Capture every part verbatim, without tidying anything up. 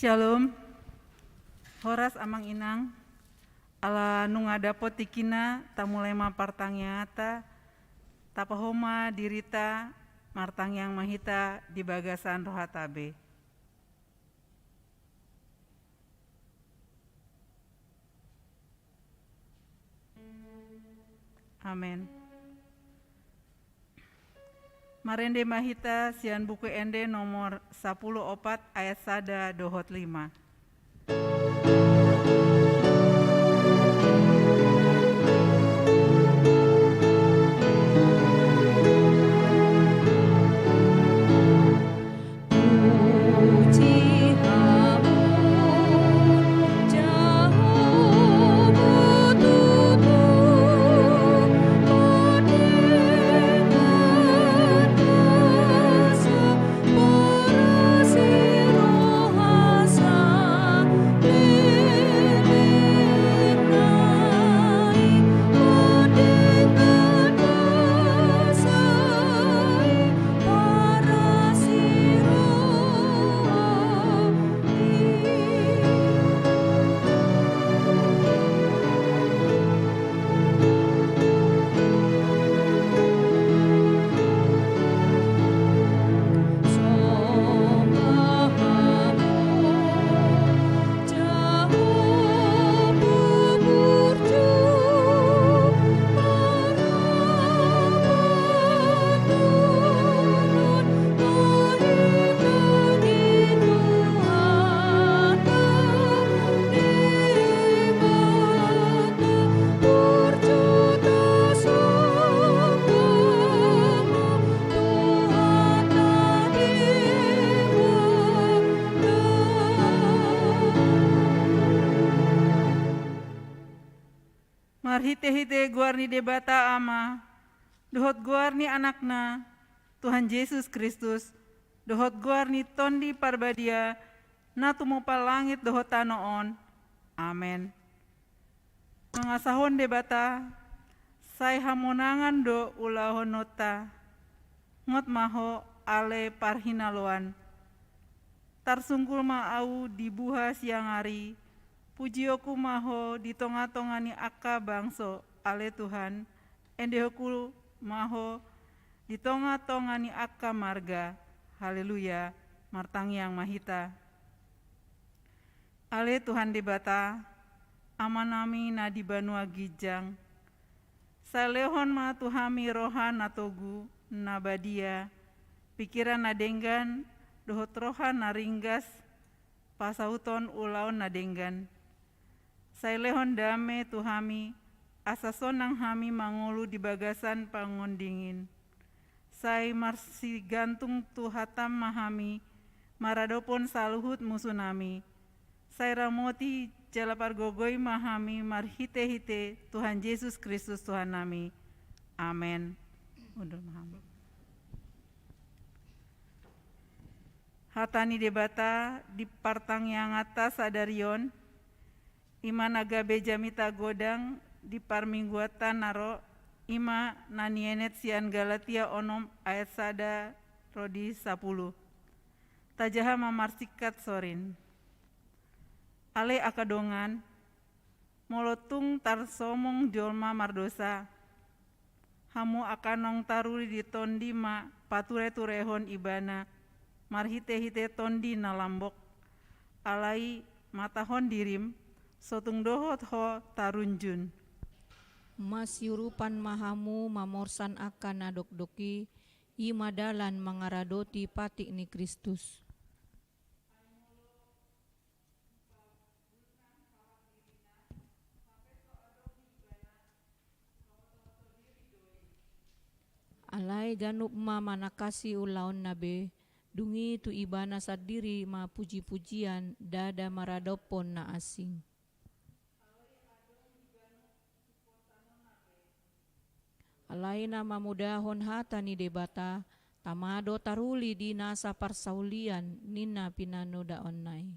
Shalom. Horas amang inang. Ala nunga dapot tingkina, tamulai ma partangianganta. Tapaho ma dirita, martangiang ma hita di bagasan rohanta be. Amen. Marende ma hita sian Buku Ende nomor sapuluh opat ayat sada dohot lima. Marhitehite goar ni Debata Ama, dohot goar ni Anakna, Tuhan Jesus Kristus, dohot goar ni Tondi Parbadia, na tumompa langit dohot tano on. Amen. Mangasahon Debata, sai hamonangan do ulaonta. Ngot ma ho ale parhinaloan. Tarsungkul ma ahu di buha siang ari, pujionku ma ho di tonga-tonga ni angka bangso, ale Tuhan, endehonku ma ho di tonga-tonga ni angka marga. Haleluya, martangiang ma hita. Ale Tuhan Debata, Amanami na di banua ginjang, sai lehon ma tu hami roha na togu, na badia, pingkiran na denggan, dohot roha na ringgas, pasauton ulaon na denggan. Sai lehon dame tu hami, asa sonang hami mangolu di bagasan pangondingin. Sai marsigantung tu hatam ma hami, maradophon saluhut musunami. Sai ramoti jala pargogoi ma hami marhite-hite Tuhan Jesus Kristus Tuhannami. Amen. Hundul ma hami. Hata ni Debata di partangianganta sadari on, i ma na gabe jamita godang di parmingguanta na ro, i ma na nienet sian Galatia onom ayat sada ro di sapuluh. Tajaha ma marsingkat sorin. Ale angka dongan, molo tung tarsomong jolma mardosa, hamu angka naung taruli di Tondi ma pature-turehon ibana marhite-hite Tondi na lambok. Alai matahon dirim, so tung dohot ho tarunjun. Masiurupan ma hamu mamorsan angka na dokdok i, i ma dalan mangaradoti patik ni Kristus. Alai ganup ma manangkasi ulaonna be, dung i tu ibana sandiri ma puji-pujian, ndada maradophon na asing. Alai na mamodahon hata ni Debata, tama do taruli di nasa parsaulian ninna pinanodaonna i.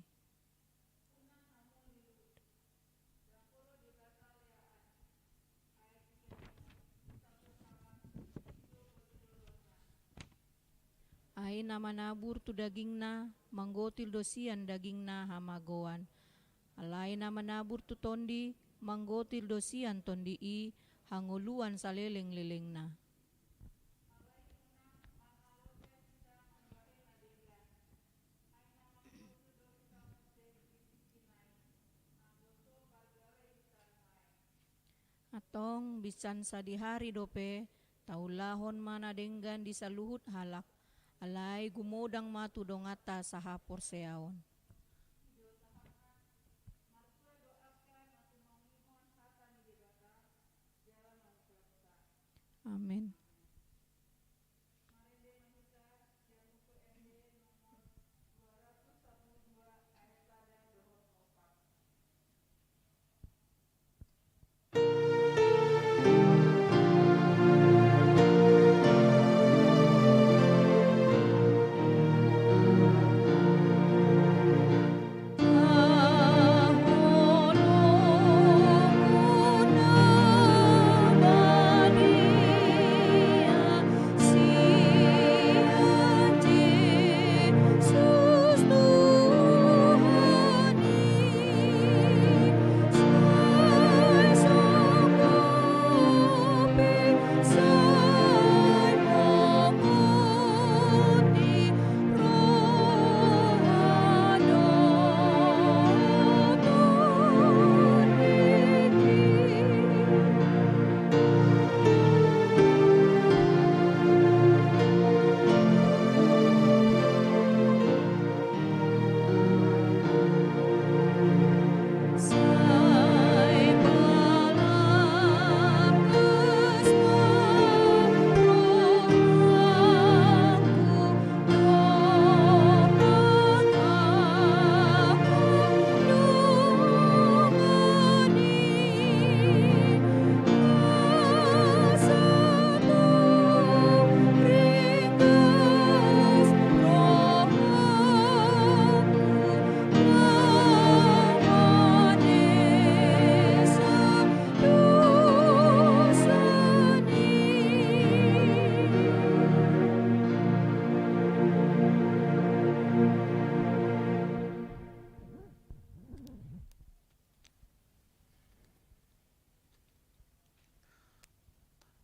Ai Na manabur tu dagingna, manggotil do sian dagingna hamagoan. Alai na manabur tu Tondi, manggotil do sian Tondi i hangoluan salelenglelengna. Antong binsan sadihari dope, taulahon ma na denggan di saluhut halak, alai gumodang ma tu donganta sahaporseaon. Amin.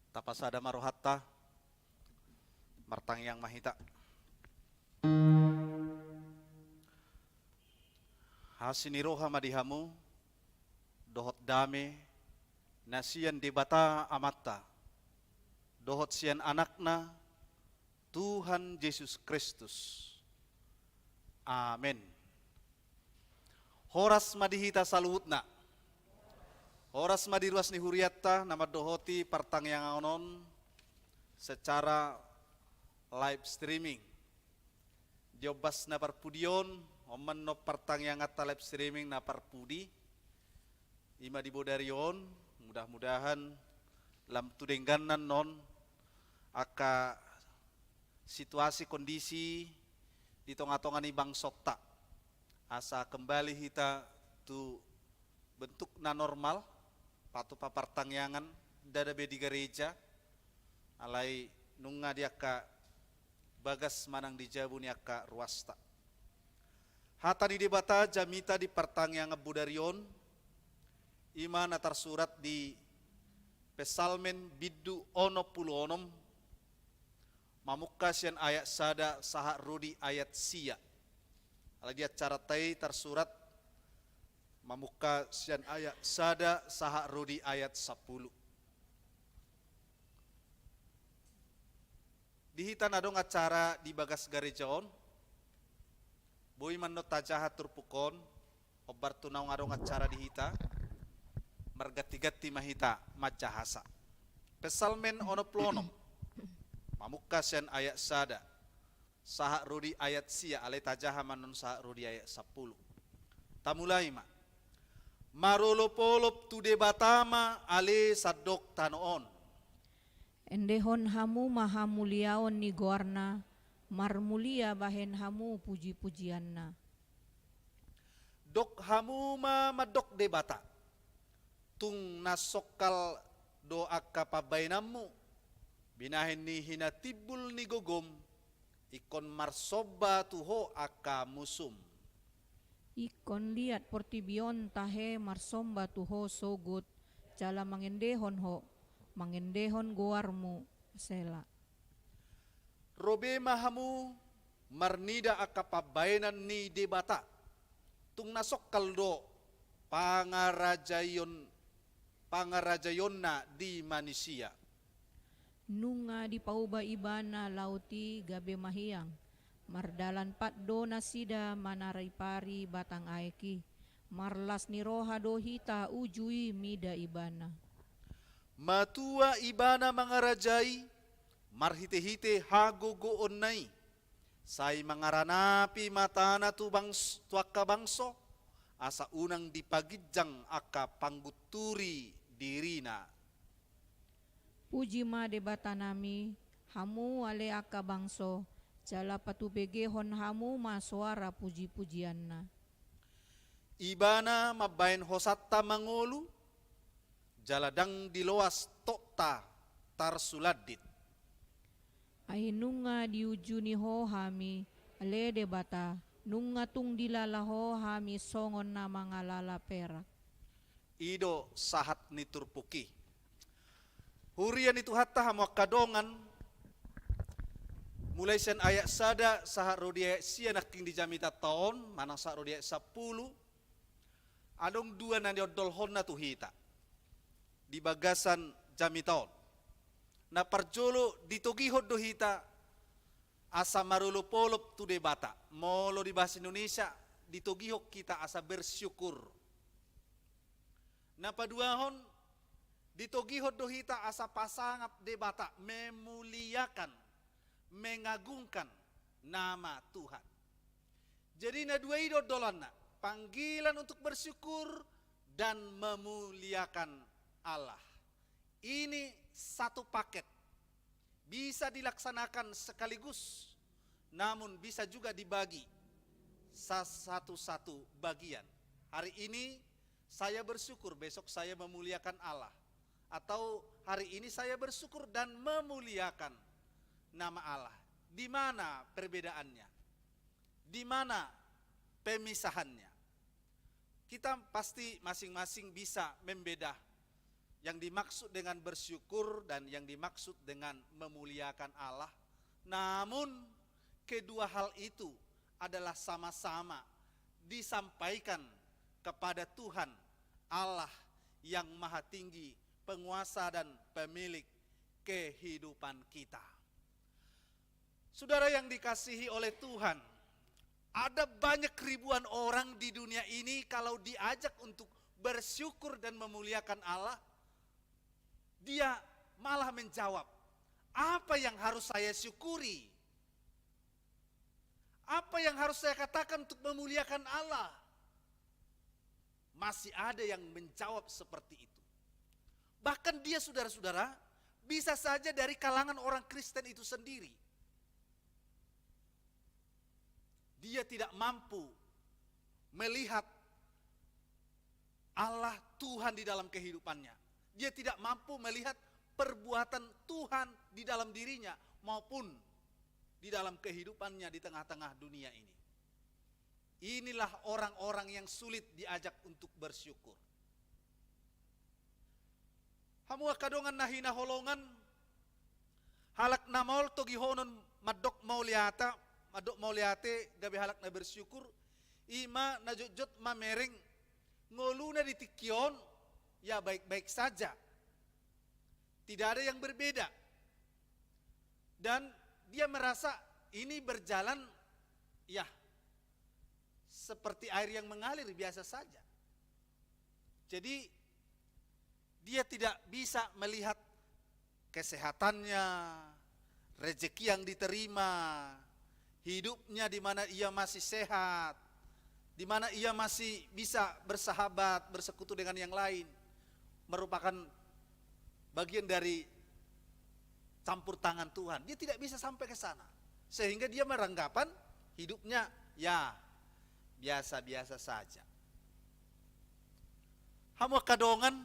Tapasada ma rohanta, martangiang ma hita. Asi ni roha ma di hamu, dohot dame, na sian Debata Amanta, dohot sian Anakna, Tuhan Jesus Kristus. Amen. Horas ma di hita saluhutna. Horas ma di ruas ni hurianta na mandohoti partangiangan on secara live streaming. Di ombas na parpudi on, on ma annon partangianganta live streaming na parpudi. I ma di bodari on, mudah-mudahan lam tu dengganna annon angka situasi kondisi di tonga-tonga ni bangsonta. Asa kembali hita tu bentuk na normal, patupa partangiangan, ndada be di gareja, alai nunga di angka bagas manang di jabu ni angka ruasta. Hata ni Debata jamita di partangiangan bodari on, i ma na tarsurat di Psalmen bindu onom pulu onom, mamungka sian ayat sada sahat ro di ayat sia. Alai di acaranta i tarsurat mamungka sian ayat sada sahat ro di ayat sampulu. Di hita na adong acara di bagas gareja on, boi ma annon tajaha turpuk on, hombar tu naung adong acara di hita, marganti-ganti ma hita manjahasa. Psalmen onom pulu onom, mamungka sian ayat sada sahat ro di ayat sia, alai tajaha ma annon sahat ro di ayat sampulu. Tamulai ma. Marolopolop tu Debata ma ale sandok tano on. Endehon hamu ma hamuliaon ni goarna, marmulia bahen hamu puji-pujianna. Dok hamu ma mandok Debata, tung na songkal do angka pambahenanmu, binahen ni hinatimbul ni gogom, Ingkon marsomba tu Ho angka musum. Ingkon liat portibi on tahe marsomba tu Ho sogot, jala mangendehon Ho, mangendehon goarmu. Sela. Ro be ma hamu marnida angka pambaenan ni Debata. Tung na songkal do pangarajaion, pangarajaionna di manisia. Nunga dipauba Ibana laut i gabe mahiang, mardalan pat do nasida manaripari batang aek i. Marlas ni roha do hita uju i mida Ibana. Matua Ibana mangarajai marhitehite hagogoonna i. Sai mangaranapi matana tu bangs-, tu angka bangso, asa unang dipaginjang angka panggunturi dirina. Puji ma Debatanami, hamu ale angka bangso, jala patubegehon hamu ma soara puji-pujianna. Ibana mambaen hosanta mangolu, jala ndang diloas tokta tarsulandit. Ai nunga diujuni Ho hami, ale Debata, nunga tung dilala Ho hami songon na mangalala perak. I do sahat ni turpuk i. Huria ni Tuhanta, hamu angka dongan, mulai sian ayat sada sahat ro di ayat sia nangkin di jamitanta on, manang sahat ro di ayat sampulu, adong dua na niondolhonna tu hita di bagasan jamita on. Na parjolo, ditogihon do hita asa marolopolop tu Debata. Molo di bahasa Indonesia, ditogihon hita asa bersyukur. Na paduahon, ditogihon do hita asa pasangap Debata, memuliakan, mengagungkan nama Tuhan. Jadi na dua i do ondolanna, panggilan untuk bersyukur dan memuliakan Allah. Ini satu paket. Bisa dilaksanakan sekaligus, namun bisa juga dibagi sa-, satu-satu bagian. Hari ini saya bersyukur, besok saya memuliakan Allah. Atau hari ini saya bersyukur dan memuliakan nama Allah. Di mana perbedaannya? Di mana pemisahannya? Kita pasti masing-masing bisa membedah yang dimaksud dengan bersyukur dan yang dimaksud dengan memuliakan Allah. Namun, kedua hal itu adalah sama-sama disampaikan kepada Tuhan, Allah yang Maha Tinggi, penguasa dan pemilik kehidupan kita. Saudara yang dikasihi oleh Tuhan, ada banyak ribuan orang di dunia ini, kalau diajak untuk bersyukur dan memuliakan Allah, dia malah menjawab, "Apa yang harus saya syukuri? Apa yang harus saya katakan untuk memuliakan Allah?" Masih ada yang menjawab seperti itu. Bahkan dia, saudara-saudara, bisa saja dari kalangan orang Kristen itu sendiri. Dia tidak mampu melihat Allah Tuhan di dalam kehidupannya. Dia tidak mampu melihat perbuatan Tuhan di dalam dirinya maupun di dalam kehidupannya di tengah-tengah dunia ini. Inilah orang-orang yang sulit diajak untuk bersyukur. Hamu angka dongan na hinaholongan, halak na maol togihonon mandok mauliate, mandok mauliate gabe halak na bersyukur, i ma na jotjot mamereng ngoluna di tingki on, ya baik-baik saja. Tidak ada yang berbeda. Dan dia merasa ini berjalan, ya, seperti air yang mengalir biasa saja. Jadi, dia tidak bisa melihat kesehatannya, rezeki yang diterima, hidupnya di mana ia masih sehat, di mana ia masih bisa bersahabat, bersekutu dengan yang lain, merupakan bagian dari campur tangan Tuhan. Dia tidak bisa sampai ke sana. Sehingga dia beranggapan hidupnya, ya, biasa-biasa saja. Hamu angka dongan,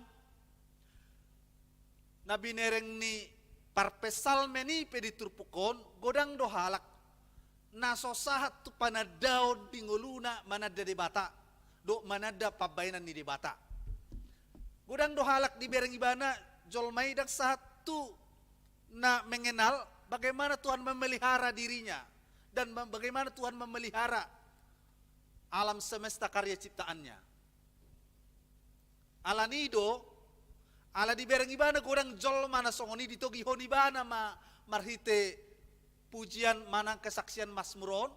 na binereng ni parpsalmen i pe di turpuk on, godang do halak na so sahat tu panandaon di ngoluna mananda Debata, dohot mananda pambahenan ni Debata. Godang do halak dibereng ibana jolma i ndang sahat tu na mengenal bagaimana Tuhan memelihara dirinya dan mem-, bagaimana Tuhan memelihara alam semesta karya ciptaannya. Alani i do, ala dibereng ibana godang jolma na songon i, ditogihon ibana ma marhite pujian manang kesaksian Masmur on,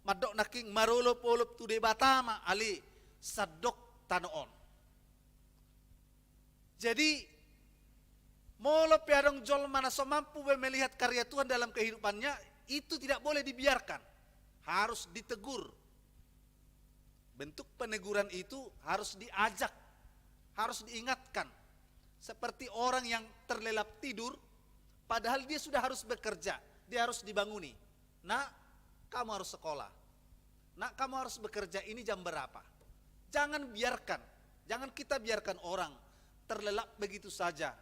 mandok nangkin marolopolop tu Debata ma ale sandok tano on. Jadi, molo pe adong jolma na so mampu be melihat karya Tuhan dalam kehidupannya, itu tidak boleh dibiarkan. Harus ditegur. Bentuk peneguran itu harus diajak, harus diingatkan. Seperti orang yang terlelap tidur, padahal dia sudah harus bekerja, dia harus dibanguni. "Nak, kamu harus sekolah. Nak, kamu harus bekerja, ini jam berapa?" Jangan biarkan, jangan kita biarkan orang terlelap begitu saja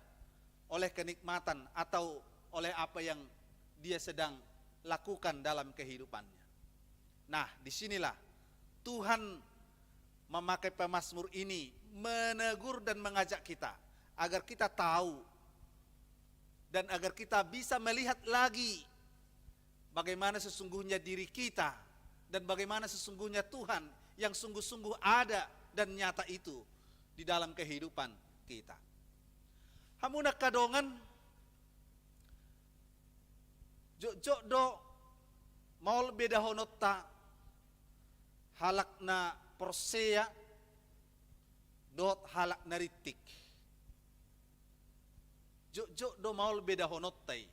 oleh kenikmatan atau oleh apa yang dia sedang lakukan dalam kehidupannya. Nah, disinilah Tuhan memakai pemazmur ini menegur dan mengajak kita agar kita tahu dan agar kita bisa melihat lagi bagaimana sesungguhnya diri kita dan bagaimana sesungguhnya Tuhan yang sungguh-sungguh ada dan nyata itu di dalam kehidupan kita. Hamu na angka dongan, jotjot do maol bedahononta halak na porsea dohot halak na rintik. Jotjot do maol bedahononta i.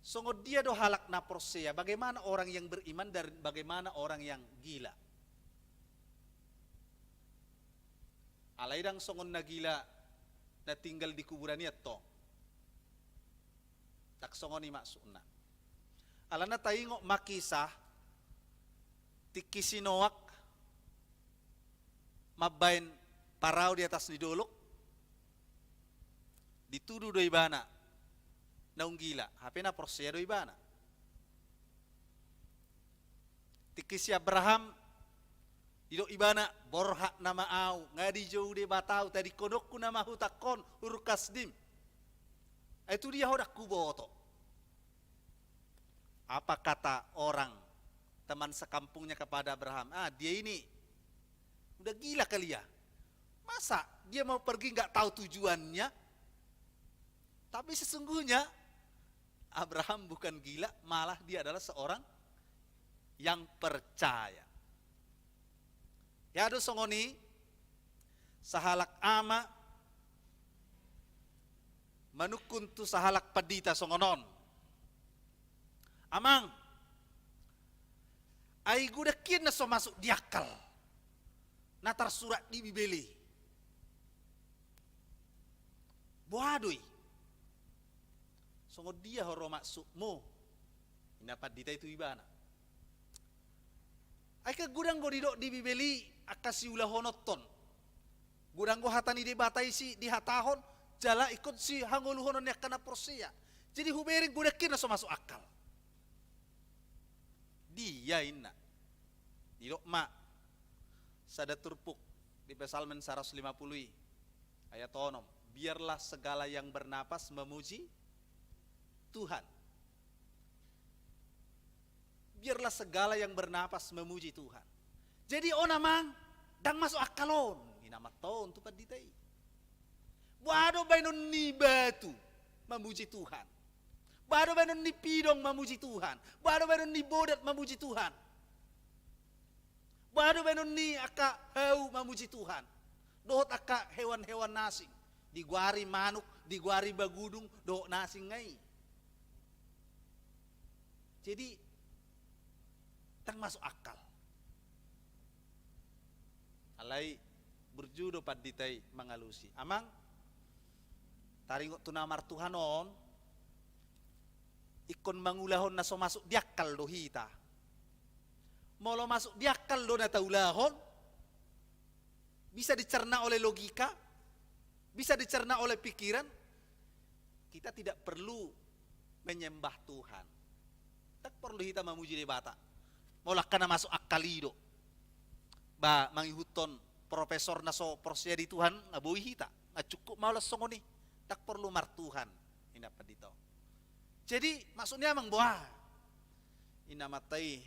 Songon dia do halak na porsea, bagaimana orang yang beriman dan bagaimana orang yang gila? Alai ndang songon na gila na tinggal di kuburan i antong. Ndang songon i maksudna. Alana taingot ma kisah tingki si Noak mambaen parau di atas ni dolok, ditudu do ibana naung gila, hape na porsea do ibana. Tingki si Abraham, didok ibana, "Borhat nama au, nga dijou Debata au, tadingkononku nama hutangkon, Ur Kasdim. Ai tu dia ho ndang huboto." Apa kata orang, teman sekampungnya kepada Abraham, "Ah, dia ini udah gila kali ya. Masa dia mau pergi nggak tahu tujuannya?" Tapi sesungguhnya Abraham bukan gila, malah dia adalah seorang yang percaya. Hea do songon i, sahalak ama manungkun tu sahalak pandita songon on. Amang, ai godang hian na so masuk di akal na tarsurat di Bibel i. Boha do i? Songon dia ho ro maksudmu? Ninna pandita i tu ibana. Ai kan godang do didok di Bibel i angka siulahononhon. Godang do hata ni Debata i si dihatahon, jala ingkon sihangoluhonon ni angka na porsea. Jadi hubereng godang hian na so masuk akal. Dia inna. Didok ma sada turpuk di Psalmen saratus lima puluh i, ayat onom, "Biarlah segala yang bernapas memuji Tuhan." Biarlah segala yang bernapas memuji Tuhan. Jadi on amang, ndang masuk akal on, ninna ma antong tu pandita i. Boha do baenon ni batu mamuji Tuhan? Boha do baenon ni pidong mamuji Tuhan? Boha do baenon ni bodat mamuji Tuhan? Boha do baenon ni angka hau mamuji Tuhan? Dohot angka hewan-hewan na asing, digoari manuk, digoari bagudung, dohot na asing nai. Jadi, ndang masuk akal. Alai burju do pandita i mangalusi. Amang, taringot tu na martuhan on, ingkon mangulahon na so masuk di akal do hita. Molo masuk di akal do na taulahon, bisa dicerna oleh logika, bisa dicerna oleh pikiran, kita tidak perlu menyembah Tuhan. Ndang porlu hita mamuji Debata. Molo angka na masuk akal i do. Ba mangihuthon profesor na so porsea di Tuhan, nga boi hita. Nga cukup ma holan songon i. Ndang porlu martuhan. Inna pandita on. Jadi, maksudnya amang boha? Inna mata i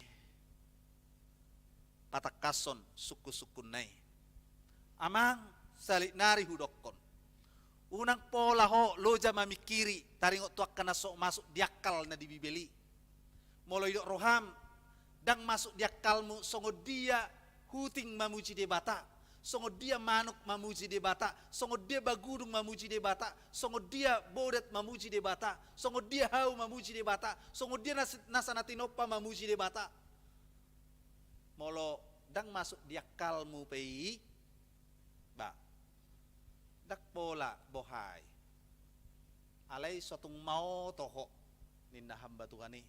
patangkashon sungkun-sungkunna i. Amang, sahali nari hudokkon. Unang pola ho loja mamingkiri, taringot tu angka na so masuk di akal na di Bibel i. Molo idok roham, ndang masuk di akalmu songon dia huting mamuji Debata, songon dia manuk mamuji Debata, songon dia bagudung mamuji Debata, songon dia bodat mamuji Debata, songon dia hau mamuji Debata, songon dia nas-, nasa na tinompa mamuji Debata. Molo ndang masuk di akalmu pe i, ba, ndang pola boha i. Alai so tung maoto ho, ninna hamba Tuhan i.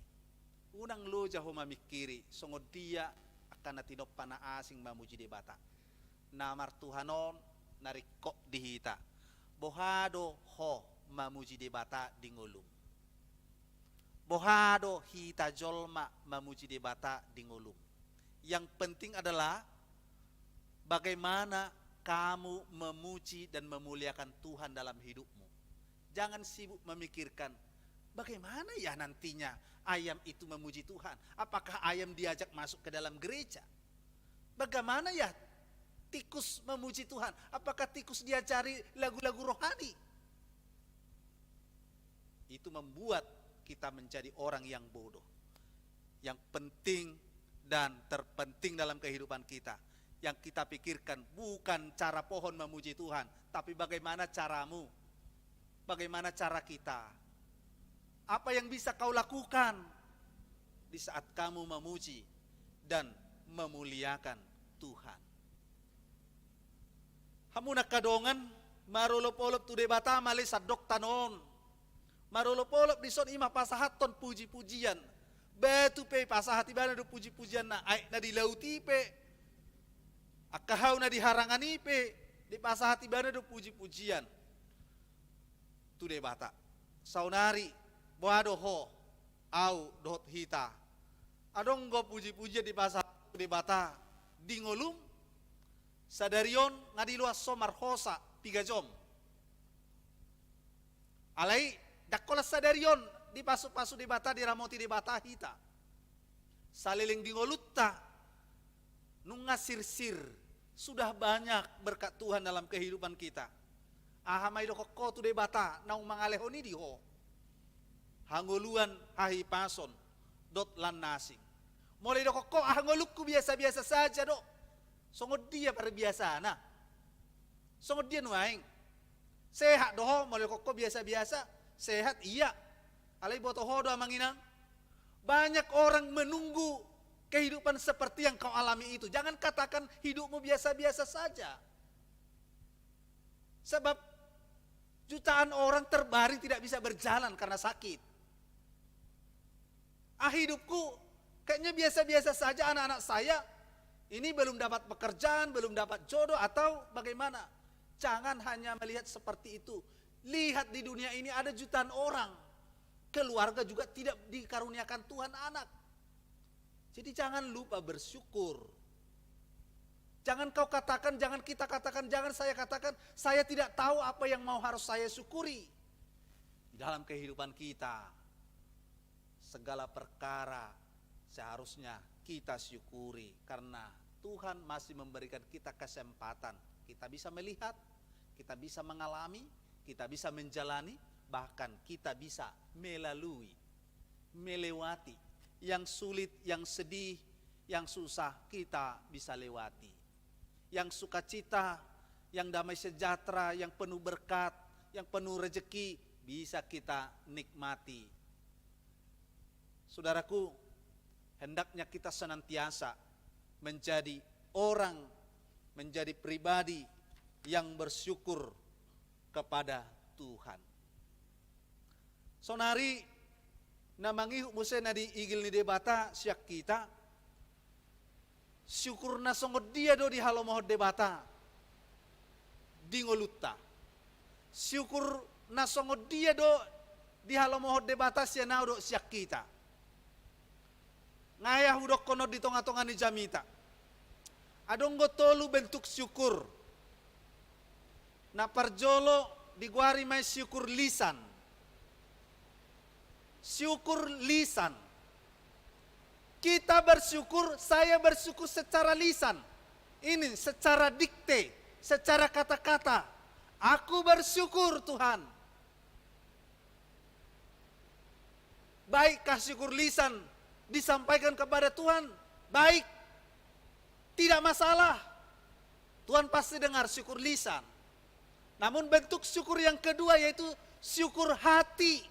Unang loja ho mamingkiri, songon dia angka na tinompa na asing mamuji Debata. Na martuhan on, na ringkot di hita. Boha do ho mamuji Debata di ngolum? Boha do hita jolma mamuji Debata di ngolum? Yang penting adalah bagaimana kamu memuji dan memuliakan Tuhan dalam hidupmu. Jangan sibuk memikirkan, bagaimana ya nantinya ayam itu memuji Tuhan? Apakah ayam diajak masuk ke dalam gereja? Bagaimana ya tikus memuji Tuhan? Apakah tikus diajari lagu-lagu rohani? Itu membuat kita menjadi orang yang bodoh. Yang penting dan terpenting dalam kehidupan kita, yang kita pikirkan bukan cara pohon memuji Tuhan, tapi bagaimana caramu, bagaimana cara kita. Apa yang bisa kau lakukan di saat kamu memuji dan memuliakan Tuhan? Hamu na angka dongan, marolopolop tu Debata ma ale sandok tano on. Marolopolop dison i ma pasahathon pujipujian. Batu pe pasahat ibana do pujipujianna, aek na di laut i pe, angka hau na di harangan i pe, dipasahat ibana do pujipujian tu Debata. Saonari, boha do ho, au dohot hita? Adong do pujipujian dipasahat tu Debata di ngolum? Sadari on nga diloas ho marhosa piga jom. Alai ndang holan sadari on dipasupasu Debata, diramoti Debata hita. Saleleng di ngolunta nunga sirsir, sudah banyak berkat Tuhan dalam kehidupan kita. Aha ma idokkon ho tu Debata naung mangalehon i di ho? Hangoluan, hahipason, dohot lan na asing. Molo idokkon ho, ah, ngolungku biasa-biasa saja do. Songon dia parbiasana? Songon dia nuaeng? Sehat do ho, molo idokkon ho biasa-biasa? Sehat, iya. Alai boto ho do amang inang, banyak orang menunggu kehidupan seperti yang kau alami itu. Jangan katakan hidupmu biasa-biasa saja. Sebab jutaan orang terbaring tidak bisa berjalan karena sakit. Ah, hidupku kayaknya biasa-biasa saja, anak-anak saya ini belum dapat pekerjaan, belum dapat jodoh, atau bagaimana? Jangan hanya melihat seperti itu. Lihat, di dunia ini ada jutaan orang, keluarga juga tidak dikaruniakan Tuhan anak. Jadi jangan lupa bersyukur. Jangan kau katakan, jangan kita katakan, jangan saya katakan, "Saya tidak tahu apa yang mau harus saya syukuri." Di dalam kehidupan kita, segala perkara seharusnya kita syukuri karena Tuhan masih memberikan kita kesempatan. Kita bisa melihat, kita bisa mengalami, kita bisa menjalani, bahkan kita bisa melalui, melewati. Yang sulit, yang sedih, yang susah kita bisa lewati. Yang sukacita, yang damai sejahtera, yang penuh berkat, yang penuh rezeki bisa kita nikmati. Saudaraku, hendaknya kita senantiasa menjadi orang, menjadi pribadi yang bersyukur kepada Tuhan. Saonari na mangihut muse na diigil ni Debata sian hita, syukur na songon dia do dihalomohon Debata di ngolunta? Syukur na songon dia do dihalomohon Debata sian ahu dohot sian hita. Nga ahu dohonon di tonga-tonga ni jamita. Adong do tolu bentuk syukur. Na parjolo digoari ma i syukur lisan. Syukur lisan. Kita bersyukur, saya bersyukur secara lisan. Ini secara dikte, secara kata-kata. Aku bersyukur, Tuhan. Baikkah syukur lisan disampaikan kepada Tuhan? Baik. Tidak masalah. Tuhan pasti dengar syukur lisan. Namun bentuk syukur yang kedua yaitu syukur hati.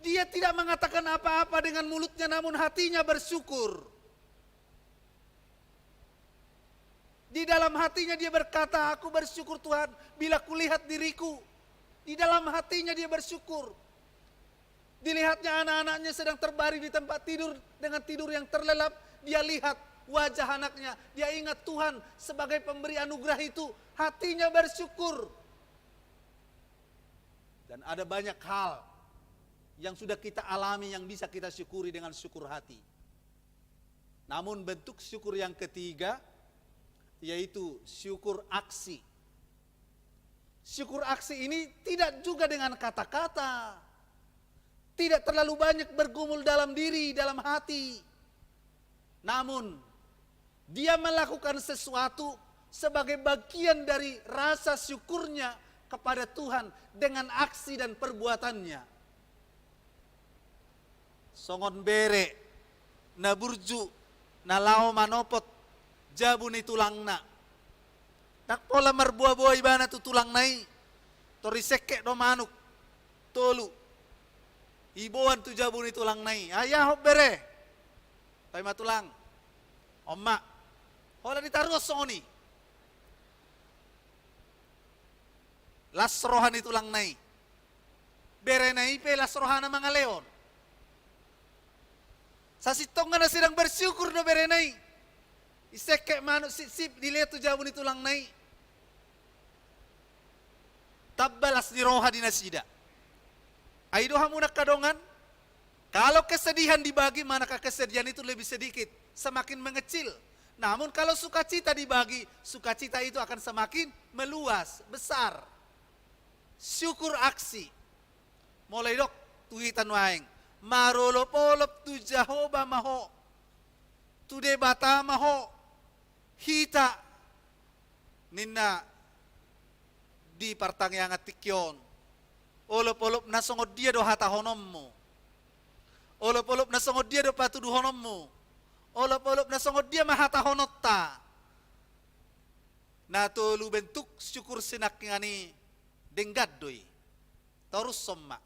Dia tidak mengatakan apa-apa dengan mulutnya, namun hatinya bersyukur. Di dalam hatinya dia berkata, "Aku bersyukur, Tuhan, bila kulihat diriku." Di dalam hatinya dia bersyukur. Dilihatnya anak-anaknya sedang terbaring di tempat tidur dengan tidur yang terlelap, dia lihat wajah anaknya, dia ingat Tuhan sebagai pemberi anugerah itu, hatinya bersyukur. Dan ada banyak hal yang sudah kita alami yang bisa kita syukuri dengan syukur hati. Namun bentuk syukur yang ketiga, yaitu syukur aksi. Syukur aksi ini tidak juga dengan kata-kata, tidak terlalu banyak bergumul dalam diri, dalam hati. Namun, dia melakukan sesuatu sebagai bagian dari rasa syukurnya kepada Tuhan dengan aksi dan perbuatannya. Songon bere na burju na laho manopot jabu ni tulangna. Ndang pola marboa-boa ibana tu tulangna i. Tor isengket do manuk tolu, iboan tu jabu ni tulangna i. "Ai aha on, bere?" "Paima, tulang." "On ma." Holan ditaruhon songon i. Las roha ni tulangna i. Berena i pe las rohana mangalehon. Sasintongna na sedang bersyukur do berena i. Isengket manuk sipsip, dilehon tu jabu ni tulangna i. Tamba las ni roha di nasida. Ai do hamu angka dongan, kalau kesedihan dibagi, maka kesedihan itu lebih sedikit, semakin mengecil. Namun kalau sukacita dibagi, sukacita itu akan semakin meluas, besar. Syukur aksi. Molo didok tu hita nuaeng, marolopolop tu Jahowa ma ho, tu Debata ma ho, hita, ninna di partangiangan tingki on. Olopolopna songon dia do hatahononmu? Olopolopna songon dia do patuduhononmu? Olopolopna songon dia ma hatahononta? Na tolu bentuk syukur sinangkiningan i denggan do i. Torushon ma.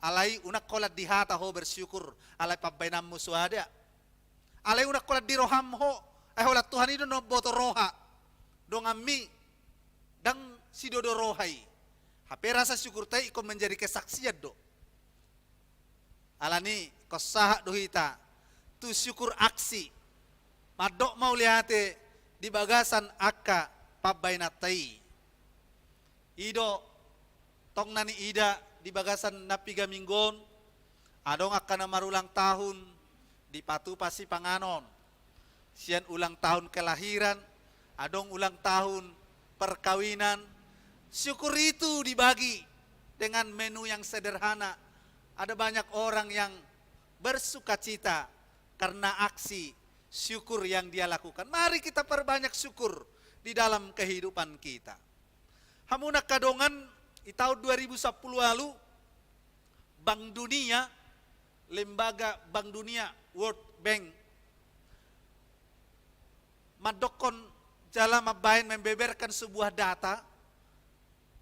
Alai unang holan di hata ho bersyukur, alai pambahenanmu soada. Alai unang holan di roham ho, ai holan Tuhan i do na umboto roha donganmi, ndang sidodo roha i. Hape rasa syukurta i ingkon menjadi kesaksian do. Alani i, ingkon sahat do hita tu syukur aksi. Mandok mauliate di bagasan angka pambahenanta i. I do tong na niida di bagasan na piga minggu on, adong angka na marulang tahun, dipatupa sipanganon. Sian ulang tahun kelahiran, adong ulang tahun perkawinan. Syukur itu dibagi dengan menu yang sederhana. Ada banyak orang yang bersukacita karena aksi syukur yang dia lakukan. Mari kita perbanyak syukur di dalam kehidupan kita. Hamu angka dongan, di tahun dua ribu sapuluh lalu, Bank Dunia, lembaga Bank Dunia, World Bank, mandokkon jala mambahen, membeberkan sebuah data,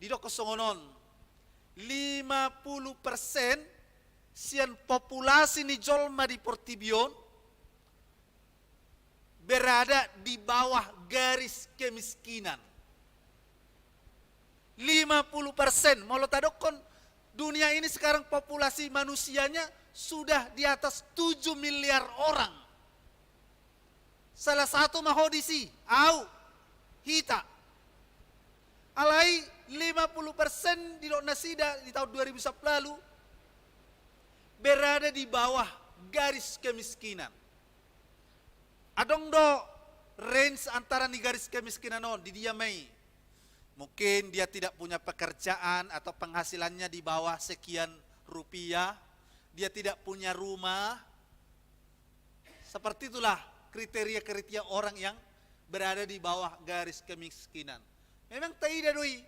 didokkon songon on, lima puluh persen sian populasi ni jolma di portibi on berada di bawah garis kemiskinan. Lima puluh persen. Molo tadokkon, dunia ini sekarang populasi manusianya sudah di atas tujuh miliar orang. Salah satu ma ho disi, au, hita. Alai lima puluh persen didok nasida di tahun dua ribu sapulu lalu berada di bawah garis kemiskinan. Adong do range antara ni garis kemiskinan on, di dia ma i. Mungkin dia tidak punya pekerjaan atau penghasilannya di bawah sekian rupiah, dia tidak punya rumah. Seperti itulah kriteria-kriteria orang yang berada di bawah garis kemiskinan. Memang taida do i.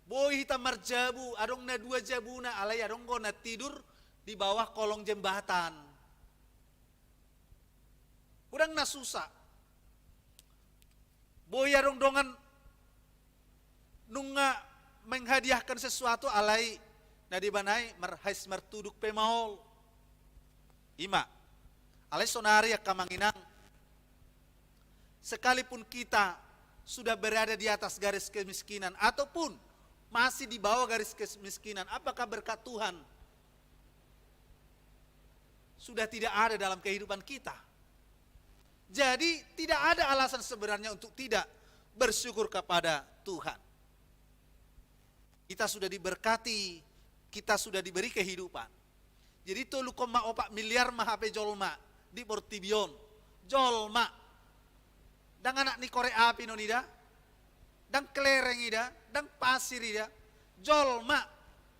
Boi hita marjabu, adong na dua jabuna, alai adong do na tidur di bawah kolong jembatan. Godang na susa. Boi adong dongan nunga menghadiahkan sesuatu, alai na dibana i marhais martuduk pe maol. I ma. Alai saonari angka amang inang, sekalipun kita sudah berada di atas garis kemiskinan ataupun masih di bawah garis kemiskinan, apakah berkat Tuhan sudah tidak ada dalam kehidupan kita? Jadi, tidak ada alasan sebenarnya untuk tidak bersyukur kepada Tuhan. Kita sudah diberkati, kita sudah diberi kehidupan. Jadi tolu koma opat miliar ma hape jolma di portibi on. Jolma. Ndang anak ni korek api non i da. Ndang kelereng i da. Ndang pasir i da. Jolma.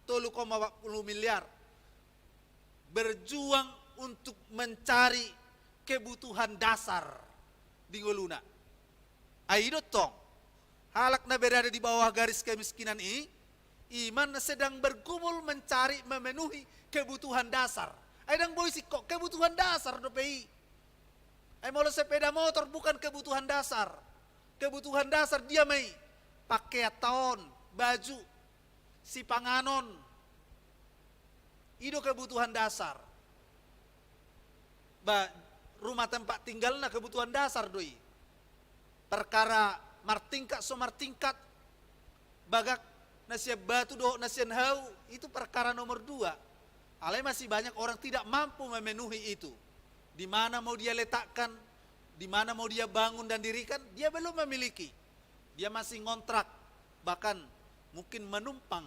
Tolu koma opat puluh miliar. Berjuang untuk mencari kebutuhan dasar di ngoluna. Ai i do tong, halak na berada di bawah garis kemiskinan i, i ma na sedang bergumul mencari, memenuhi kebutuhan dasar. Ai ndang boi singkop, kebutuhan dasar dope i. Ai molo sepeda motor bukan kebutuhan dasar. Kebutuhan dasar dia ma i, pakeanta on, baju, sipanganon. I do kebutuhan dasar. Ba, rumah tempat tinggalna kebutuhan dasar do i. Perkara martingkat so martingkat, bagak na sian batu dohot na sian hau, itu perkara nomor dua. Alai masih banyak orang tidak mampu memenuhi itu. Di mana mau dia letakkan, di mana mau dia bangun dan dirikan, dia belum memiliki. Dia masih ngontrak, bahkan mungkin menumpang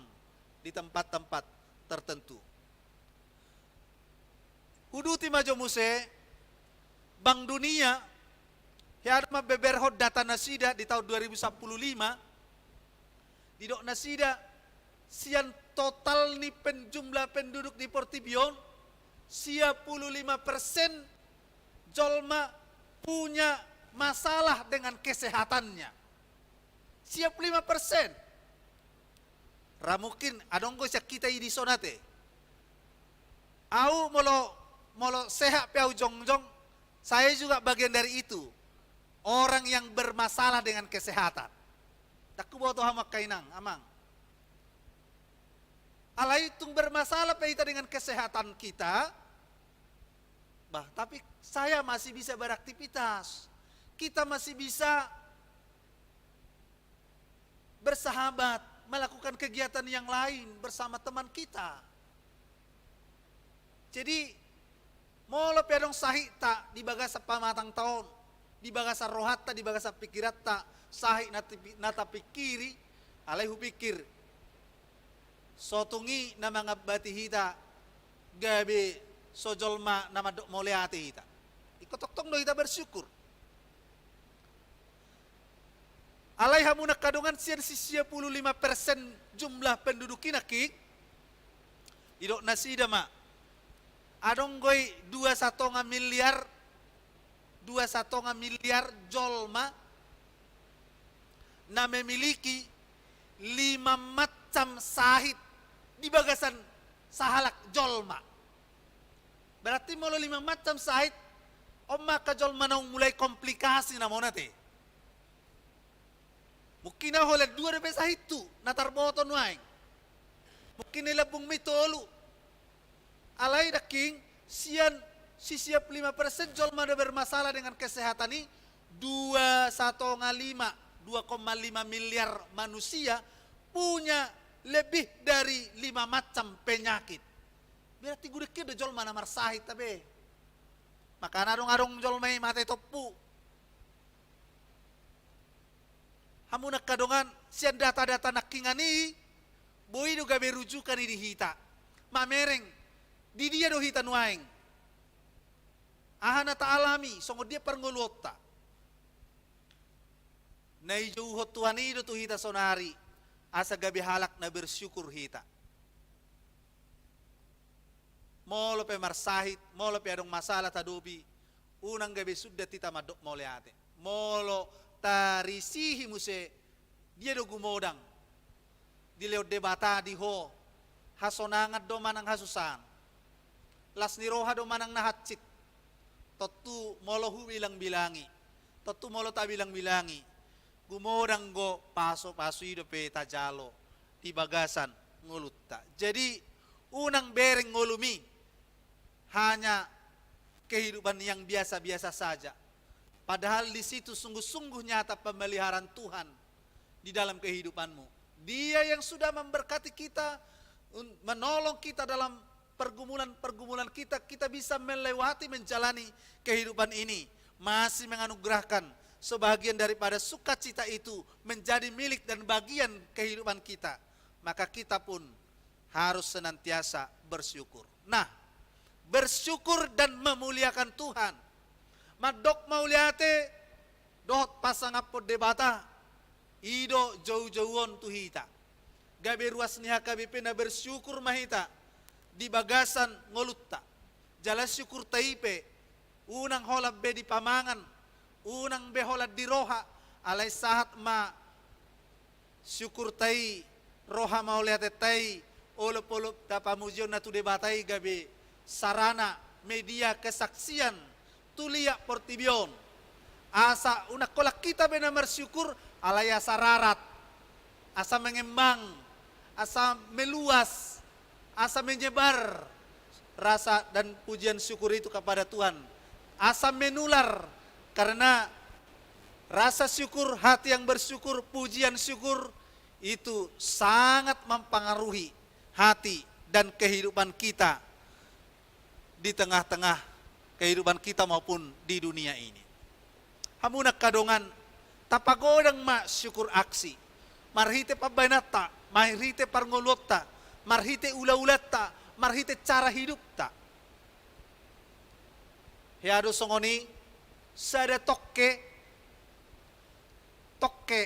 di tempat-tempat tertentu. Huduti ma jo muse, Bank Dunia, hea do mambeberhon data nasida di tahun dua ribu sapuluh lima, didok nasida, sian total ni pen-, jumlah penduduk di portibi on, sia puluh lima persen jolma punya masalah dengan kesehatannya. Sia puluh lima persen. Ra mungkin adong do sian hita i dison ate. Au molo, molo sehat pe au jongjong, saya juga bagian dari itu. Orang yang bermasalah dengan kesehatan. Ndang huboto hamu angka inang, amang. Alai tung bermasalah pe hita dengan kesehatan kita, bah, tapi saya masih bisa beraktivitas. Kita masih bisa bersahabat, melakukan kegiatan yang lain bersama teman kita. Jadi, molo pe adong sahitta di bagasan pamatangta on, di bagasan rohanta, di bagasan pikiranta, sahit na tipi-, na tapikiri, alai hupikir, so tung i na mangambati hita, gabe so jolma na mandok mauliate hita. Ingkon tongtong do hita bersyukur. Alai hamu angka dongan, sian si sia puluh lima persen jumlah penduduk i nangkin, didok nasida ma, adong do i dua satonga miliar, dua satonga miliar jolma na memiliki lima macam sahit di bagasan sahalak jolma. Berarti molo lima macam sahit, on ma angka jolma naung mulai komplikasi namona te. Mungkin na holan dua dope sahithu na tarboto nuaeng. Mungkin na i lambungmi tolu. Alai nangkin, sian si sia puluh lima persen jolma na bermasalah dengan kesehatan i, dua satonga lima, dua koma lima miliar manusia punya lebih dari lima macam penyakit. Berarti godang hian do jolma na marsahit, tabe. Makana adong-adong jolma i mate tompu. Hamu angka dongan, sian data-data nangkiningan i, boi do gabe rujukan i di hita. Mamereng, di dia do hita nuaeng? Aha na taalami, songon dia parngoluonta? Na dijouhon Tuhan i do tu hita saonari, asa gabe halak na bersyukur hita. Molo pe marsahit, molo pe adong masalah tadopi, unang gabe sundat hita mandok mauliate. Molo tarisihi muse, dia do gumodang dilehon Debata di ho, hasonangan do manang hasusahan, las ni roha do manang na hansit, tontu molo hubilang-bilangi, tontu molo tabilang-bilangi, gumodang do pasu-pasu i dope tajalo di bagasan ngolunta. Jadi, unang bereng ngolumi hanya kehidupan yang biasa-biasa saja. Padahal di situ sungguh-sungguh nyata pemeliharaan Tuhan di dalam kehidupanmu. Dia yang sudah memberkati kita, un-, menolong kita dalam pergumulan-pergumulan kita, kita bisa melewati, menjalani kehidupan ini. Masih menganugerahkan sebagian daripada sukacita itu menjadi milik dan bagian kehidupan kita. Maka kita pun harus senantiasa bersyukur. Nah, bersyukur dan memuliakan Tuhan. Mandok mauliate dohot pasangaphon Debata, i do joujouon tu hita. Gabe ruas ni H K B P na bersyukur ma hita di bagasan ngolunta. Jala syukurta i pe, unang holan be di pamangan, unang be holan di roha, alai sahat ma syukurta i, roha mauliatenta i, olop-olopta pamujionna tu Debata i gabe sarana media kesaksian tu liat portibi on. Asa unang holan hita be na marsyukur, alai asa rarat, asa mengembang, asa meluas, asa menyebar rasa dan pujian syukur itu kepada Tuhan. Asa menular, karena rasa syukur, hati yang bersyukur, pujian syukur itu sangat mempengaruhi hati dan kehidupan kita di tengah-tengah kehidupan kita maupun di dunia ini. Hamu angka dongan, tapagodang ma syukur aksi. Marhite pambahenanta, marhite parngoluonta, marhite ula-ulanta, marhite cara hidupta. Hea do songon i, sada tongke, tongke,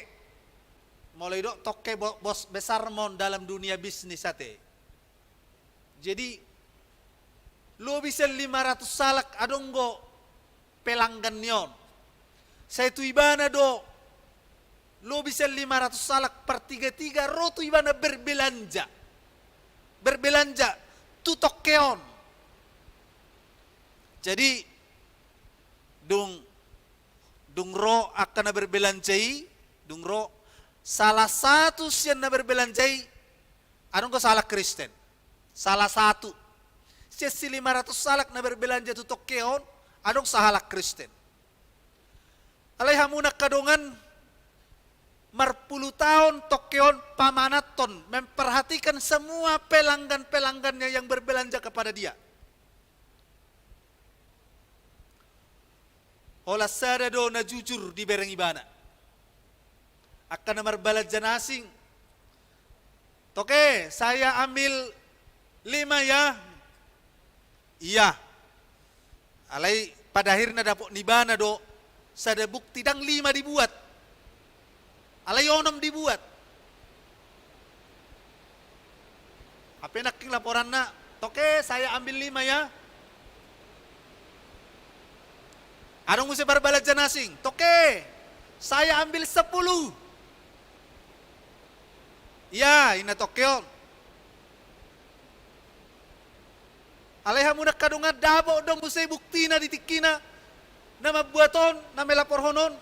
molo didok tongke bo-, bos besar ma on dalam dunia bisnis ate. Jadi, lobi sian lima ratus halak adong do pelanggan ni on. Sai tu ibana do, lobi sian lima ratus halak partiga-tiga ro tu ibana berbelanja. Berbelanja tu tongke on. Jadi, dung, dung ro angka na berbelanja i, dung ro salah satu sian na berbelanja i, adong do sahalak Kristen. Salah satu. Sian si lima ratus halak na berbelanja tu tongke on, adong sahalak Kristen. Alai hamu angka dongan, marpulu taon tongke on pamanathon, memperhatikan semua pelanggan-pelanggannya yang berbelanja kepada dia. Holan sada do na jujur dibereng ibana. Angka na marbelanja na asing, "Toke, saya ambil lima ya." "Iya." Alai pada akhirna dapot ni ibana do sada bukti, ndang lima dibuat, alai onom dibuat. Hape nangkin laporanna, "Toke, saya ambil lima ya." Adong muse parbelanja na asing, "Toke, saya ambil sepuluh." "Iya," ninna tongke on. Alai hamu angka dongan, dapot do muse buktina di tingkina, na mambuat on, na melaporhon on,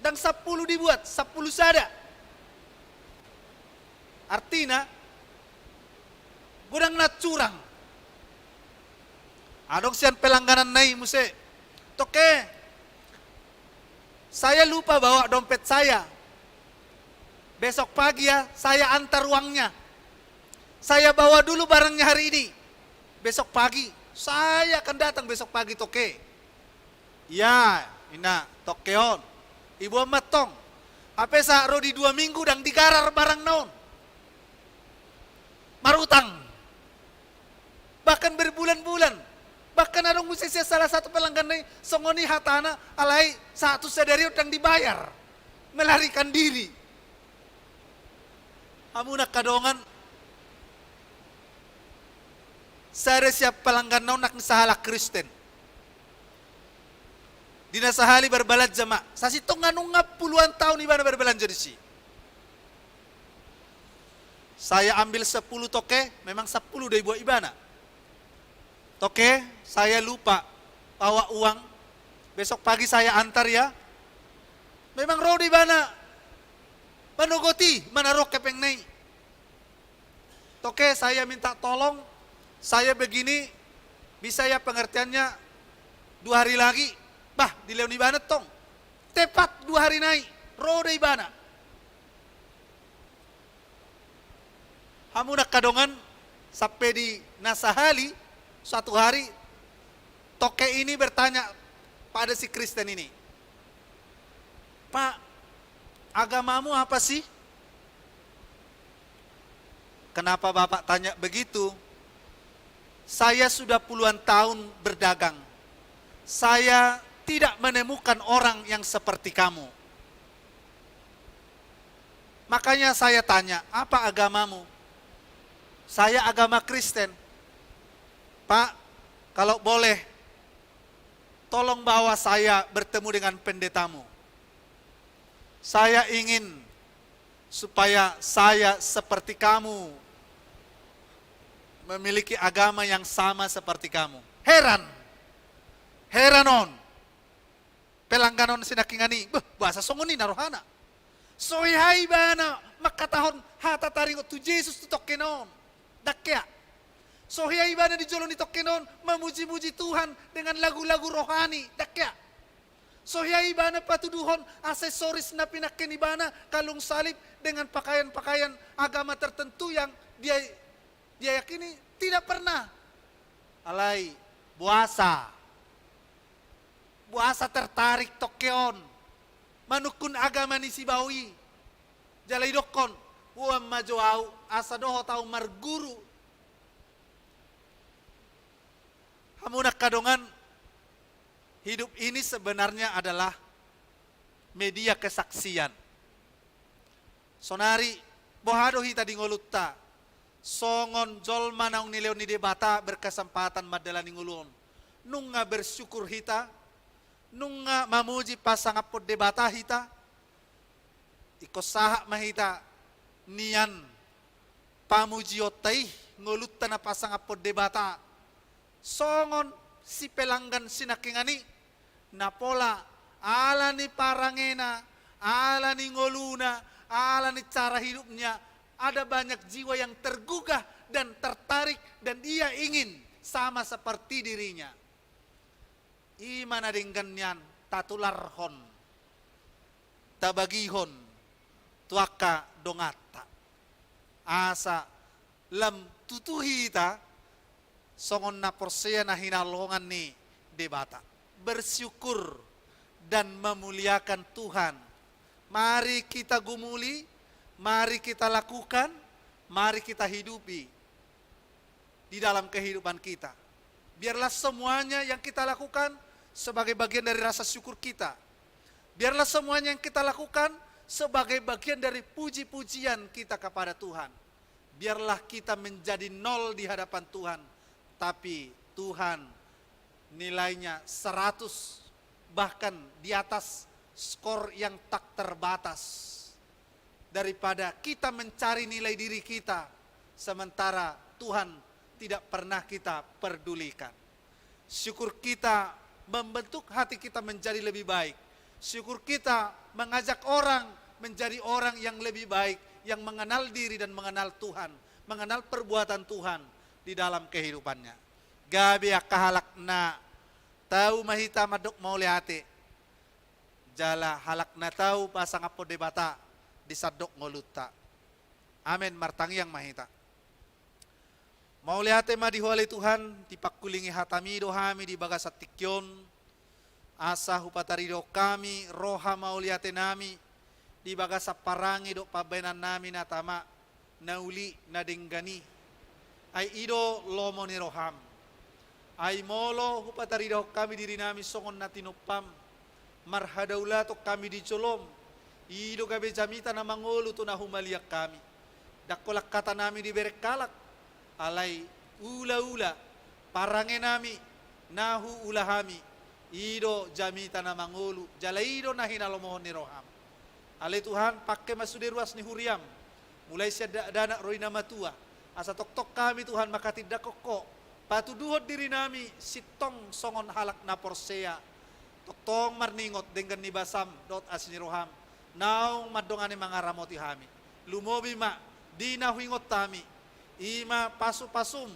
ndang sampulu dibuat, sampulu sada. Artina, godang na curang. Adong sian pelanggananna i muse, "Toke, saya lupa bawa dompet saya. Besok pagi ya, saya antar uangnya. Saya bawa dulu barangnya hari ini. Besok pagi, saya akan datang besok pagi, Toke." "Iya," ninna tongke on. Diboan ma antong. Hape sa ro di dua minggu ndang digarar barangna on. Marutang. Bahkan berbulan-bulan. Bahkan adong muse sian salah satu pelangganna i songon i hatana, alai sahat tu sadari on ndang dibayar. Melarikan diri. Hamu na angka dongan, sada sian pelangganna on nang sahalak Kristen. Di na sahali barbalanja ma, sasintongna nunga puluhan taon ibana barbalanja disi. Saya ambil sepuluh toke, memang sepuluh do dibuat ibana. Toke, saya lupa bawa uang, besok pagi saya antar ya. Memang ro do ibana manogoti, manaruhon hepengna i. Toke, saya minta tolong, saya begini, bisa ya pengertiannya dua hari lagi. Bah, dilehon ibana tong. Tepat dua hari nai, ro do ibana. Hamu na angka dongan, sampe di na sahali, suatu hari, toke ini bertanya pada si Kristen ini, "Pak, agamamu apa sih?" "Kenapa Bapak tanya begitu? Saya sudah puluhan tahun berdagang. Saya tidak menemukan orang yang seperti kamu. Makanya saya tanya, apa agamamu?" "Saya agama Kristen." "Pak, kalau boleh, tolong bawa saya bertemu dengan pendetamu. Saya ingin supaya saya seperti kamu, memiliki agama yang sama seperti kamu." Heran. Heran on. Pelanggan on sinangkingan i, beh, boasa songon i na rohana. So hea ibana mangkatahon hata taringot tu Jesus tu toke on. Ndang hea. So hea ibana di jolo ni toke on mamuji-muji Tuhan dengan lagu-lagu rohani. Ndang hea. So hea ibana patuduhon aksesoris na pinangke ni ibana, kalung salib, dengan pakaian-pakaian agama tertentu yang dia, dia yakini. Tidak pernah. Alai, boasa. Boasa tertarik toke on manungkun agama ni si bao i. Jala idokkon, "Boan ma jo au, asa dohot au marguru." Hamu na angka dongan, hidup ini sebenarnya adalah media kesaksian. Sonari, boha do hita di ngolunta? Songon jolma naung nilehon ni Debata berkesempatan mandalani ngolu on. Nunga bersyukur hita? Nunga mamuji pasangaphon Debata hita? Ingkon sahat ma hita nian pamujionta i, ngolunta na pasangaphon Debata. Songon si pelanggan sinangkingan i, na pola ala ni parangena, ala ni ngoluna, ala ni cara hidupnya, ada banyak jiwa yang tergugah dan tertarik, dan ia ingin sama seperti dirinya. I ma na denggan nian tatularhon, tabagihon tu angka donganta. Asa lam tutu hita songon na porsea na hinaholongan ni Debata. Bersyukur dan memuliakan Tuhan. Mari kita gumuli, mari kita lakukan, mari kita hidupi di dalam kehidupan kita. Biarlah semuanya yang kita lakukan sebagai bagian dari rasa syukur kita. Biarlah semuanya yang kita lakukan sebagai bagian dari puji-pujian kita kepada Tuhan. Biarlah kita menjadi nol di hadapan Tuhan, tapi Tuhan nilainya seratus, bahkan di atas skor yang tak terbatas. Daripada kita mencari nilai diri kita, sementara Tuhan tidak pernah kita perdulikan. Syukur kita membentuk hati kita menjadi lebih baik. Syukur kita mengajak orang menjadi orang yang lebih baik, yang mengenal diri dan mengenal Tuhan, mengenal perbuatan Tuhan di dalam kehidupannya. Gabe angka halak na tau ma hita mandok mauliate, jala halak na tau pasangaphon Debata di sandok ngolunta. Amen. Martangiang ma hita. Mauliate ma di Ho ale Tuhan, dipangkulingi hataMi do hami di bagasan tingki on, asa hupataridahon hami roha mauliateNami di bagasan parange dohot pambahenan nami na tama, na uli, na denggan i. Ai i do lomo ni roham. Ai molo hupataridahon hami diri nami songon na tinompam, marhadaulaton hami di jolom, i do gabe jamita na mangolu tu na humaliang hami. Ndang holan hata nami dibereng halak, alai ulaula, parange nami, na huula hami, i do jamita na mangolu, jala i do na hinalomohon ni roham. Ale Tuhan, pangke ma sude ruas ni huriam, mulai sian dakdanak ro di na matua, asa tongtong hami Tuhan manghatindanghon Ho, patuduhon diri nami sintong songon halak na porsea, tongtong marningot denggan ni basam dohot asi ni roham, naung mandongani mangaramoti hami. Lumobi ma di na huingot hami, i ma pasupasum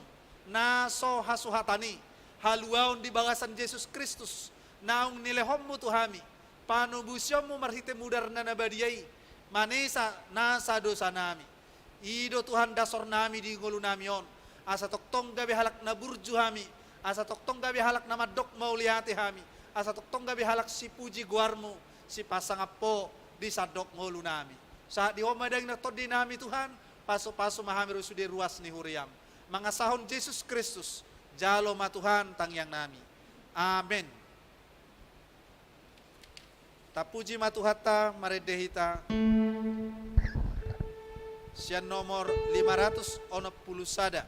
na so hasuhatan i, haluaon di bagasan Jesus Kristus, naung nilehonmu tu hami, panobusionmu marhite mudarna na badia i, manesa nasa dosa nami. I do Tuhan dasor nami di ngolu nami on, asa tongtong gabe halak na burju hami, asa tongtong gabe halak na mandok mauliate hami, asa tongtong gabe halak sipuji goarmu, sipasangap Ho di sandok ngolu nami. Sahat di Ho ma daging dohot tondi nami Tuhan, pasupasu ma hami ro sude ruas ni huriam. Mangasahon Jesus Kristus, jalo ma Tuhan tangiang nami. Amen. Tapuji ma Tuhanta, marende hita sian nomor lima ratus onom pulu sada.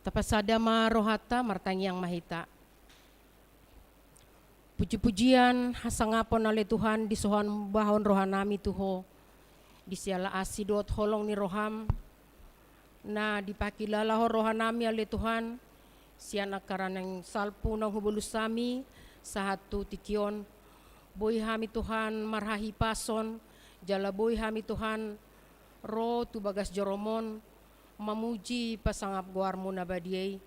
Tapasada ma rohanta, martangiang ma hita. Pujipujian, hasangapon ale Tuhan, disombahon rohanami tu Ho, di siala asi dohot holong ni roham, na dipangkilalahon rohanami ale Tuhan, sian angka na naeng salpu naung hubolus hami, sahat tu tingki on. Boi hami Tuhan marhahipason, jala boi hami Tuhan ro tu bagas joroM on, mamuji pasangap goarMu na badia i.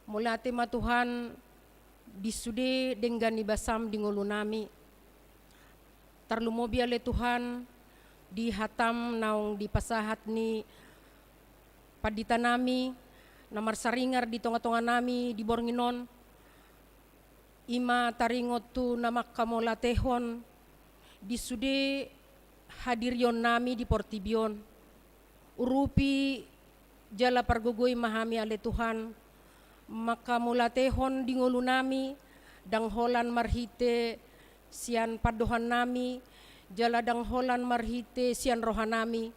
Mauliate ma Tuhan, di sude denggan ni basaM di ngolunami. Tarlumobi ale Tuhan, di hataM naung dipasahat ni panditanami, na marsaringar di tongatonganami di borngin on, i ma taringot tu na mangkamauliatehon di sude hadirionnami di portibi on. Urupi jala pargogoi ma hami ale Tuhan, mangkamauliatehon di ngolunami, ndang holan marhite sian pandohannami, jala ndang holan marhite sian rohanami,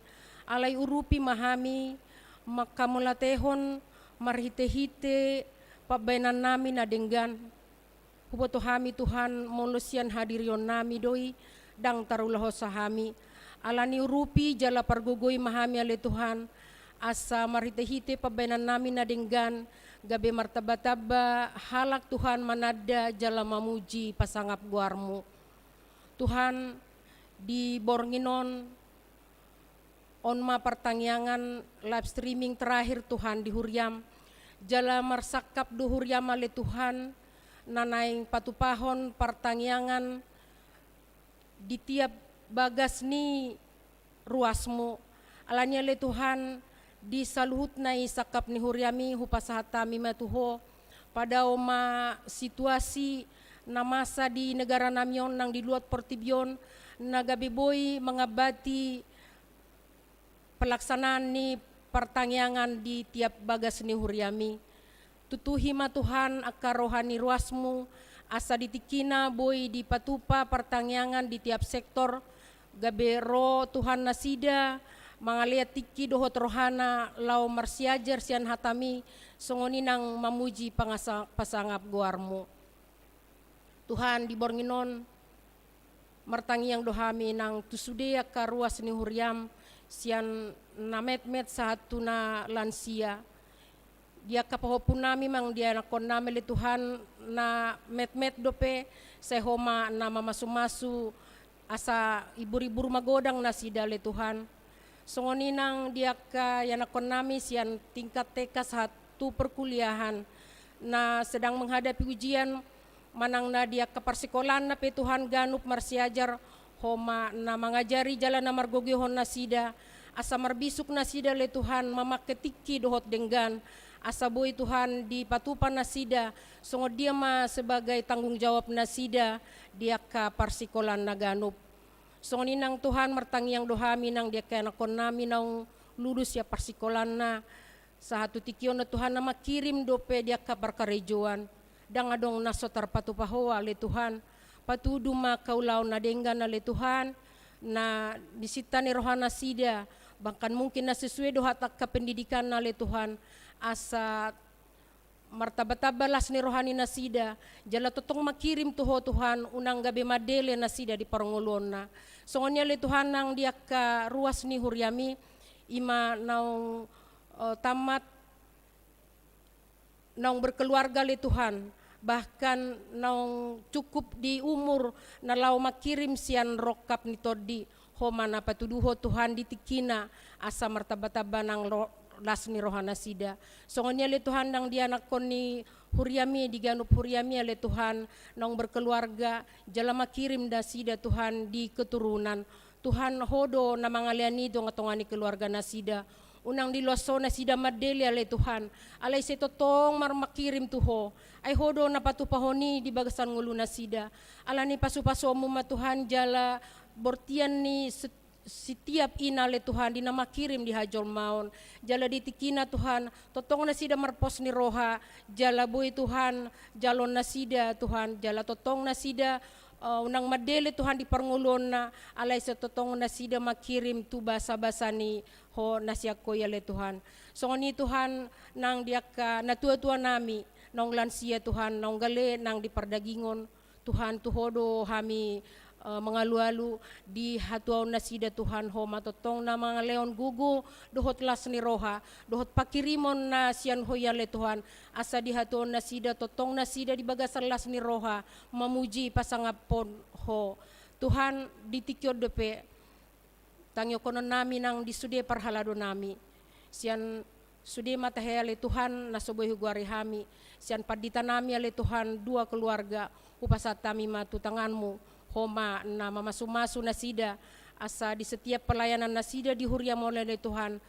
Alai urupi ma hami mangkamauliatehon marhite-hite pambaenannami na denggan. Huboto hami, Tuhan, molo sian hadirionnami do i, ndang tarulahosa hami. Alani urupi jala pargogoi ma hami, ale Tuhan, asa marhite-hite pambaenannami na denggan, gabe martamba-tamba halak, Tuhan, mananda jala mamuji pasangap goarmu. Tuhan, di borngin on, on ma partangiangan live streaming terakhir, Tuhan, di huriam. Jala marsangkap do huriam, ale Tuhan, na naeng patupahon partangiangan di tiap bagas ni ruasmu. Alani, ale Tuhan, di saluhutna i sangkap ni huriami, hupasahat hami ma tu Ho. Padao ma situasi na masa di negaranami on nang di luat portibi on, na gabe boi mangambati pelaksanaan ni partangiangan di tiap bagas ni huriami. Tutuhi ma, Tuhan, angka roha ni ruasmu, asa di tingkina boi dipatupa partangiangan di tiap sektor, gabe ro, Tuhan, nasida mangalean tingki dohot rohana laho marsiajar sian hatami, songon i nang mamuji pangasa-, pasangap goarmu. Tuhan, di borngin on, martangiang do hami nang tu sude angka ruas ni huriam, sian na metmet sahat tu na lansia. Di angka pahompunami manang di anakkonnami, ale Tuhan, na metmet dope, sai Ho ma na mamasu-masu, asa ibur-ibur magodang nasida, ale Tuhan. Songon i nang di angka anakkonnami sian tingkat T K sahat tu perkuliahan, na sedang menghadapi ujian, manang na di angka parsikolaan na pe, Tuhan, ganup marsiajar, Ho ma na mangajari jala na margogoihon nasida, asa marbisuk nasida, ale Tuhan, mamangke tingki dohot denggan, asa boi, Tuhan, dipatupa nasida, songon dia ma sebagai tanggung jawab nasida di angka parsikolaan na ganup. Songon i nang, Tuhan, martangiang do hami nang di angka anakkonnami naung lulus sian parsikolaanna, sahat tu tingki on, Tuhan, na mangkirim dope di angka parkarejoan. Ndang adong na so tarpatupa Ho, ale Tuhan. Patudu ma angka ulaon na denggan, ale Tuhan, na di sinta ni rohanasida, bahkan mungkin na sesuai dohot angka pendidikanna, ale Tuhan, asa martamba-tamba las ni roha ni nasida, jala tongtong mangkirim tu Ho, Tuhan, unang gabe mandele nasida di parngoluonna. Songon i, ale Tuhan, nang di angka ruas ni huriami, i ma naung, eh, tamat, naung berkeluarga, ale Tuhan, bahkan naung cukup di umur na laho mangkirim sian rongkap ni tondi, Ho ma na patuduhon, Tuhan, di tingkina, asa martamba-tamba nang ro-, las ni rohanasida. Songon i, ale Tuhan, nang di anakkon ni huriami, di ganup huriami, ale Tuhan, naung berkeluarga, jala mangkirim nasida, Tuhan, di keturunan. Tuhan, Ho do na mangalean i tonga-tonga ni keluarganasida. Unang diloas Ho nasida mandele, ale Tuhan. Alai sai tongtong mar-, mangkirim tu Ho. Ai Ho do na patupahon i di bagasan ngolunasida. Alani pasu-pasuonmu ma, Tuhan, jala bortian ni set-, setiap ina, ale Tuhan, di na mangkirim di hajolmaon. Jala di tingkina, Tuhan, tongtong nasida marpos ni roha. Jala boi, Tuhan, jaloon nasida, Tuhan. Jala tongtong nasida, eh, unang mandele, Tuhan, di parngoluonna. Alai sai tongtong nasida mangkirim tu basa-basa ni Ho na sian Ho i, ale Tuhan. Songon i, Tuhan, nang di angka natua-tuanami, naung lansia, Tuhan, naung gale nang di pardagingon, Tuhan, tu Ho do hami, eh, mangalu-alu di hatuaonnasida, Tuhan, Ho ma tongtong na mangalehon gogo dohot las ni roha, dohot pangkirimon na sian Ho i, ale Tuhan, asa di hatuaonnasida tongtong nasida di bagasan las ni roha, mamuji pasangaphon Ho. Tuhan, di tingki on dope, tangihononnami nang di sude parhaladonami. Sian sude ma tahe, ale Tuhan, na so boi hugoari hami. Sian panditanami, ale Tuhan, dua keluarga, hupasahat hami ma tu tanganmu. Ho ma na mamasu-masu nasida, asa di setiap pelayanannasida di huriam on, ale Tuhan,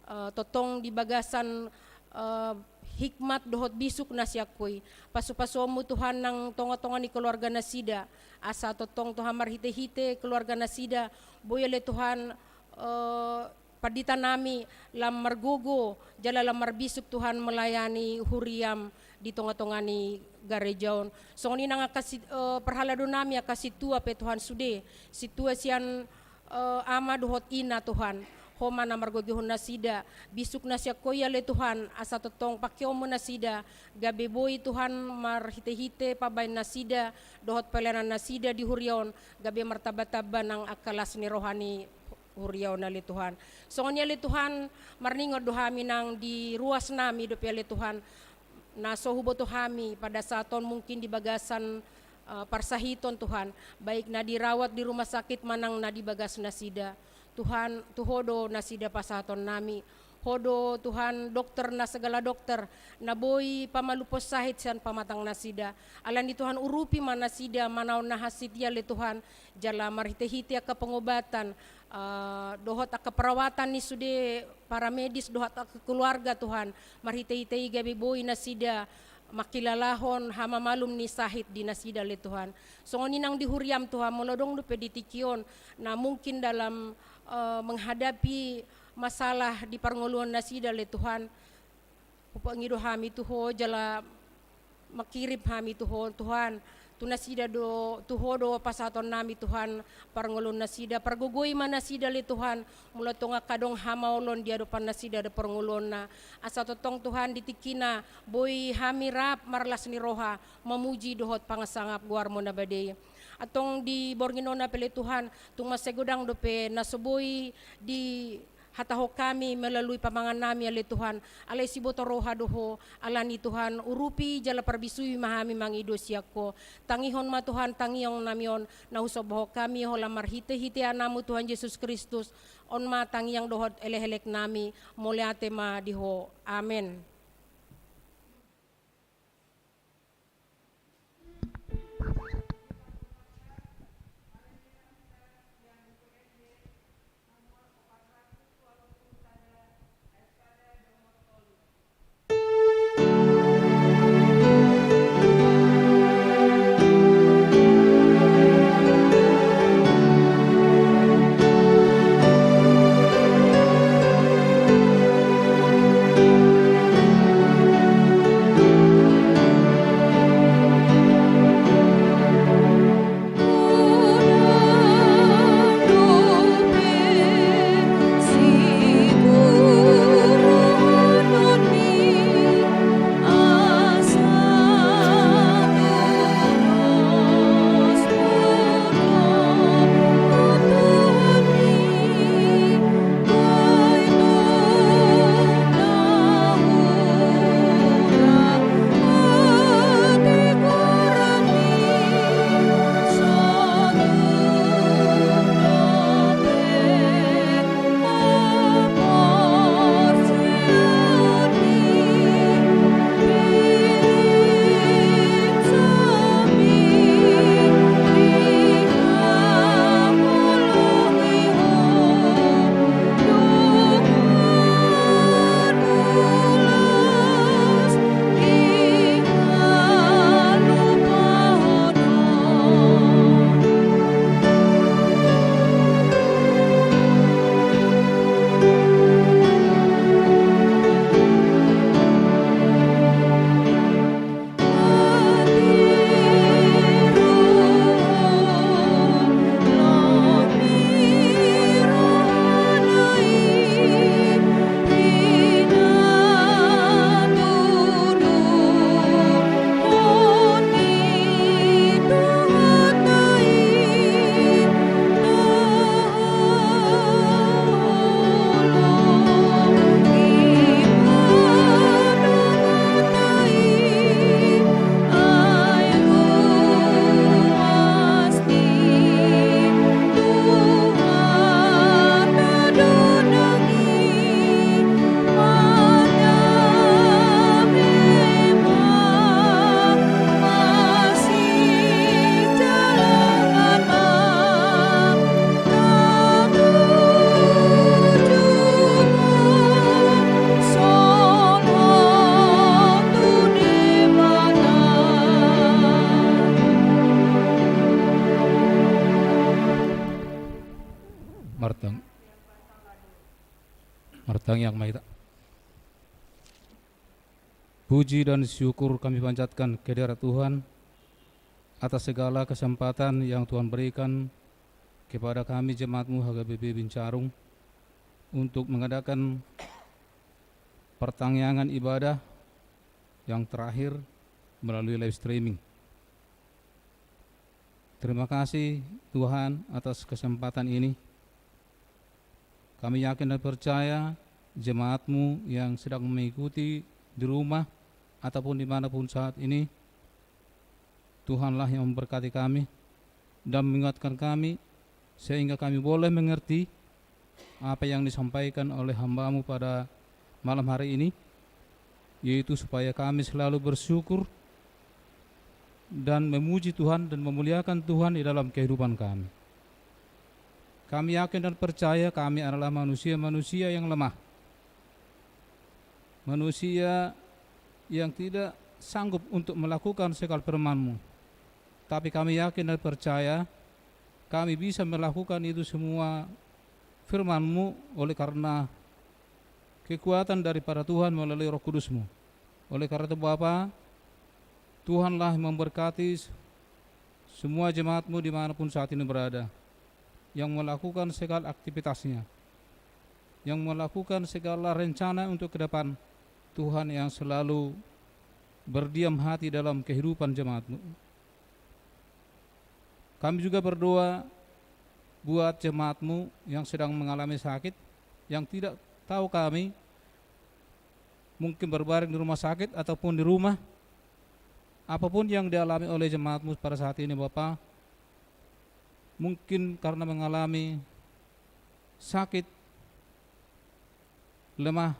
eh, tongtong di bagasan, eh, hikmat dohot bisuk na sian Ho i. Pasu-pasuonmu, Tuhan, nang tonga-tonga ni keluarganasida. Asa tongtong, Tuhan, marhite-hite keluarganasida. Boi, ale Tuhan, eh, panditanami lam margogo, jala lam marbisuk, Tuhan, melayani huriam di tonga-tonga ni gareja on. Songon i nang angka si-, eh, parhaladonami angka sintua pe, Tuhan, sude. Sintua sian, eh, ama dohot ina, Tuhan. Ho ma na margogoihon nasida, bisuk na sian Ho i ale Tuhan, asa tongtong pangkeonmu nasida, gabe boi Tuhan marhitehite pambahen nasida, dohot pelayanan nasida di huria on, gabe martambatamba nang angka las ni roha ni huria on ale Tuhan. Songon i ale Tuhan, marningot do hami nang di ruas nami dope ale Tuhan, na so huboto hami pada saat on mungkin di bagasan, eh, parsahiton Tuhan, baik na dirawat di rumah sakit manang na di bagas nasida. Tuhan, tu Ho do nasida pasahaton nami. Ho do Tuhan dokter na segala dokter, na boi pamalumhon sahit sian pamatang nasida. Alani Tuhan urupi ma nasida manaon na hansit i ale Tuhan, jala marhitehite angka pengobatan, eh, dohot angka perawatan ni sude para medis dohot angka keluarga Tuhan, marhitehite i gabe boi nasida mangkilalahon hamamalum ni sahit di nasida ale Tuhan. Songon i nang di huriam Tuhan, molo adong dope di tingki on na mungkin dalam, eh, menghadapi masalah di parngoluon nasida ale Tuhan, hupangido hami tu Ho jala mangkirim hami tu Ho Tuhan. Tu nasida do, tu Ho do pasahaton nami Tuhan, parngoluon nasida, pargogoi ma nasida ale Tuhan, molo tung angka adong hamaolon di adopan nasida dohot parngoluonna. Asa tongtong Tuhan di tingkina boi hami rap marlas ni roha, mamuji dohot pangasangap goarmu na badia i. Antong di borngin on ale Tuhan, tung mansai godang dope na so boi di hatahon hami melalui pamangan nami ale Tuhan, alai siboto roha do Ho, alani Tuhan, urupi jala parbisui ma hami mangido sian Ho. Tangihon ma Tuhan, tangiang nami on, na husombahon hami holan marhitehite Anakmu Tuhan Jesus Kristus, on ma tangiang dohot elekelek nami, mauliate ma di Ho. Amen. Martang-, martangiang ma hita. Puji dan syukur kami panjatkan ke hadirat Tuhan atas segala kesempatan yang Tuhan berikan kepada kami jemaat-Mu H K B P Bincarung untuk mengadakan pertangiangan ibadah yang terakhir melalui live streaming. Terima kasih, Tuhan, atas kesempatan ini. Kami yakin dan percaya jemaat-Mu yang sedang mengikuti di rumah ataupun dimanapun saat ini, Tuhanlah yang memberkati kami dan menguatkan kami, sehingga kami boleh mengerti apa yang disampaikan oleh hamba-Mu pada malam hari ini, yaitu supaya kami selalu bersyukur dan memuji Tuhan dan memuliakan Tuhan di dalam kehidupan kami. Kami yakin dan percaya kami adalah manusia-manusia yang lemah, manusia yang tidak sanggup untuk melakukan segala firman-Mu. Tapi kami yakin dan percaya kami bisa melakukan itu semua firman-Mu oleh karena kekuatan daripada Tuhan melalui Roh Kudus-Mu. Oleh karena itu, Bapa, Tuhanlah yang memberkati semua jemaat-Mu dimanapun saat ini berada, yang melakukan segala aktivitasnya, yang melakukan segala rencana untuk ke depan. Tuhan yang selalu berdiam hati dalam kehidupan jemaat-Mu. Kami juga berdoa buat jemaat-Mu yang sedang mengalami sakit, yang tidak tahu kami, mungkin berbaring di rumah sakit ataupun di rumah. Apapun yang dialami oleh jemaat-Mu pada saat ini, Bapa, mungkin karena mengalami sakit, lemah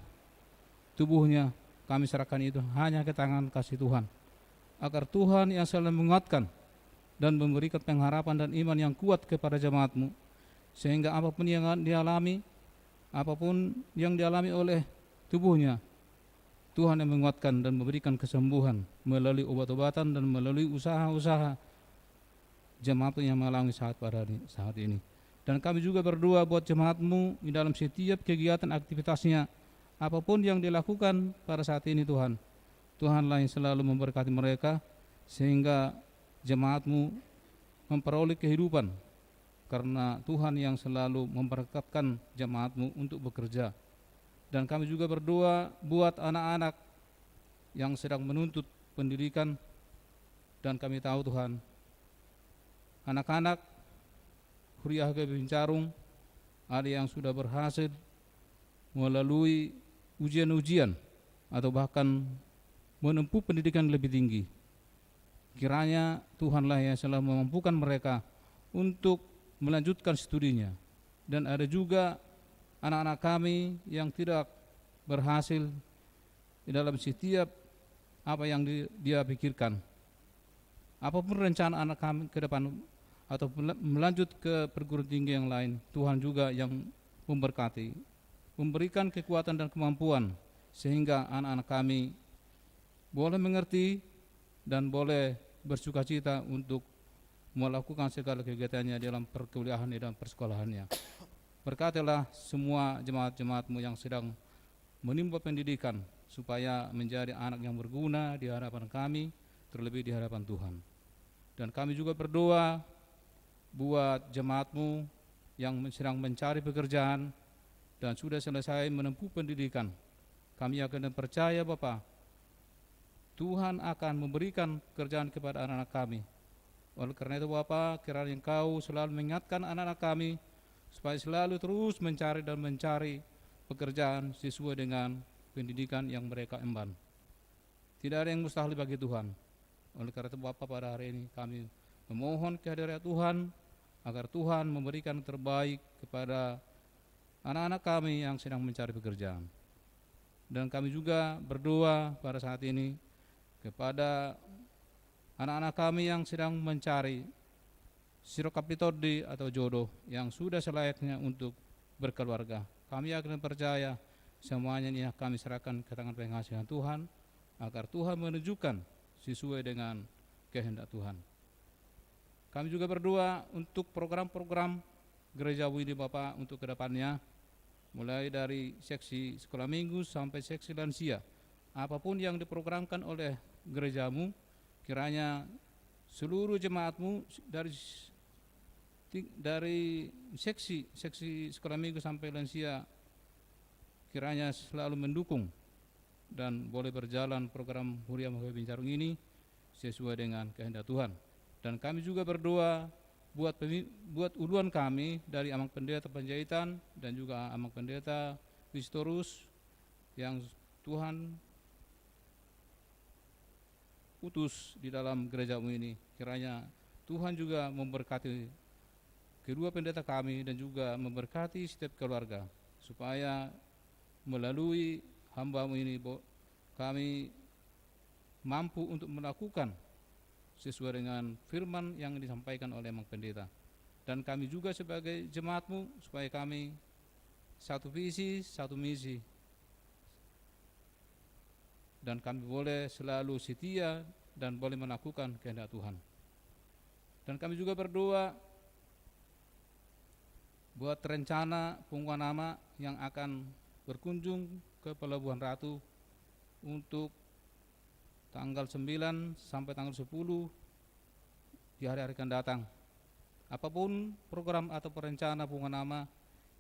tubuhnya, kami serahkan itu hanya ke tangan kasih Tuhan, agar Tuhan yang selalu menguatkan dan memberikan pengharapan dan iman yang kuat kepada jemaat-Mu, sehingga apapun yang dialami, apapun yang dialami oleh tubuhnya, Tuhan yang menguatkan dan memberikan kesembuhan melalui obat-obatan dan melalui usaha-usaha jemaat yang mengalami saat pada hari, saat ini. Dan kami juga berdoa buat jemaat-Mu di dalam setiap kegiatan aktivitasnya, apapun yang dilakukan pada saat ini, Tuhan. Tuhanlah yang selalu memberkati mereka, sehingga jemaat-Mu memperoleh kehidupan, karena Tuhan yang selalu memberkatkan jemaat-Mu untuk bekerja. Dan kami juga berdoa buat anak-anak yang sedang menuntut pendidikan, dan kami tahu, Tuhan, anak-anak Huria HKBP Bincarung ada yang sudah berhasil melalui ujian-ujian atau bahkan menempuh pendidikan lebih tinggi. Kiranya Tuhanlah yang selalu memampukan mereka untuk melanjutkan studinya. Dan ada juga anak-anak kami yang tidak berhasil di dalam setiap apa yang di-, dia pikirkan. Apapun rencana anak kami ke depan, atau mela-, melanjut ke perguruan tinggi yang lain, Tuhan juga yang memberkati, memberikan kekuatan dan kemampuan, sehingga anak-anak kami boleh mengerti dan boleh bersukacita untuk melakukan segala kegiatannya dalam perkuliahan dan persekolahannya. Berkatilah semua jemaat-jemaat-Mu yang sedang menimba pendidikan, supaya menjadi anak yang berguna di hadapan kami, terlebih di hadapan Tuhan. Dan kami juga berdoa buat jemaat-Mu yang sedang mencari pekerjaan dan sudah selesai menempuh pendidikan. Kami yakin dan percaya, Bapa, Tuhan akan memberikan pekerjaan kepada anak-anak kami. Oleh karena itu, Bapa, kiranya Engkau selalu mengingatkan anak-anak kami supaya selalu terus mencari dan mencari pekerjaan sesuai dengan pendidikan yang mereka emban. Tidak ada yang mustahil bagi Tuhan. Oleh karena itu, Bapa, pada hari ini kami memohon kehadirat Tuhan, agar Tuhan memberikan yang terbaik kepada anak-anak kami yang sedang mencari pekerjaan. Dan kami juga berdoa pada saat ini kepada anak-anak kami yang sedang mencari sirokap ni tondi atau jodoh yang sudah selayaknya untuk berkeluarga. Kami yakin dan percaya semuanya ini kami serahkan ke tangan pengasih Tuhan, agar Tuhan menunjukkan sesuai dengan kehendak Tuhan. Kami juga berdoa untuk program-program gereja ini, Bapa, untuk ke depannya, mulai dari seksi sekolah minggu sampai seksi lansia. Apapun yang diprogramkan oleh gereja-Mu, kiranya seluruh jemaat-Mu dari s-, ti-, dari seksi, seksi sekolah minggu sampai lansia, kiranya selalu mendukung dan boleh berjalan program Huria Menggawe Binjarung ini sesuai dengan kehendak Tuhan. Dan kami juga berdoa buat pemi-, buat uluan kami dari Amang Pendeta Panjaitan dan juga Amang Pendeta Pistorus yang Tuhan utus di dalam gereja-Mu ini. Kiranya Tuhan juga memberkati kedua pendeta kami dan juga memberkati setiap keluarga, supaya melalui hamba-Mu ini, bo-, kami mampu untuk melakukan sesuai dengan firman yang disampaikan oleh Amang Pendeta. Dan kami juga sebagai jemaat-Mu, supaya kami satu visi, satu misi, dan kami boleh selalu setia dan boleh melakukan kehendak Tuhan. Dan kami juga berdoa buat rencana punguan ama yang akan berkunjung ke Pelabuhan Ratu untuk tanggal sembilan sampai tanggal sepuluh di hari-hari akan datang. Apapun program atau perencana punguan ama,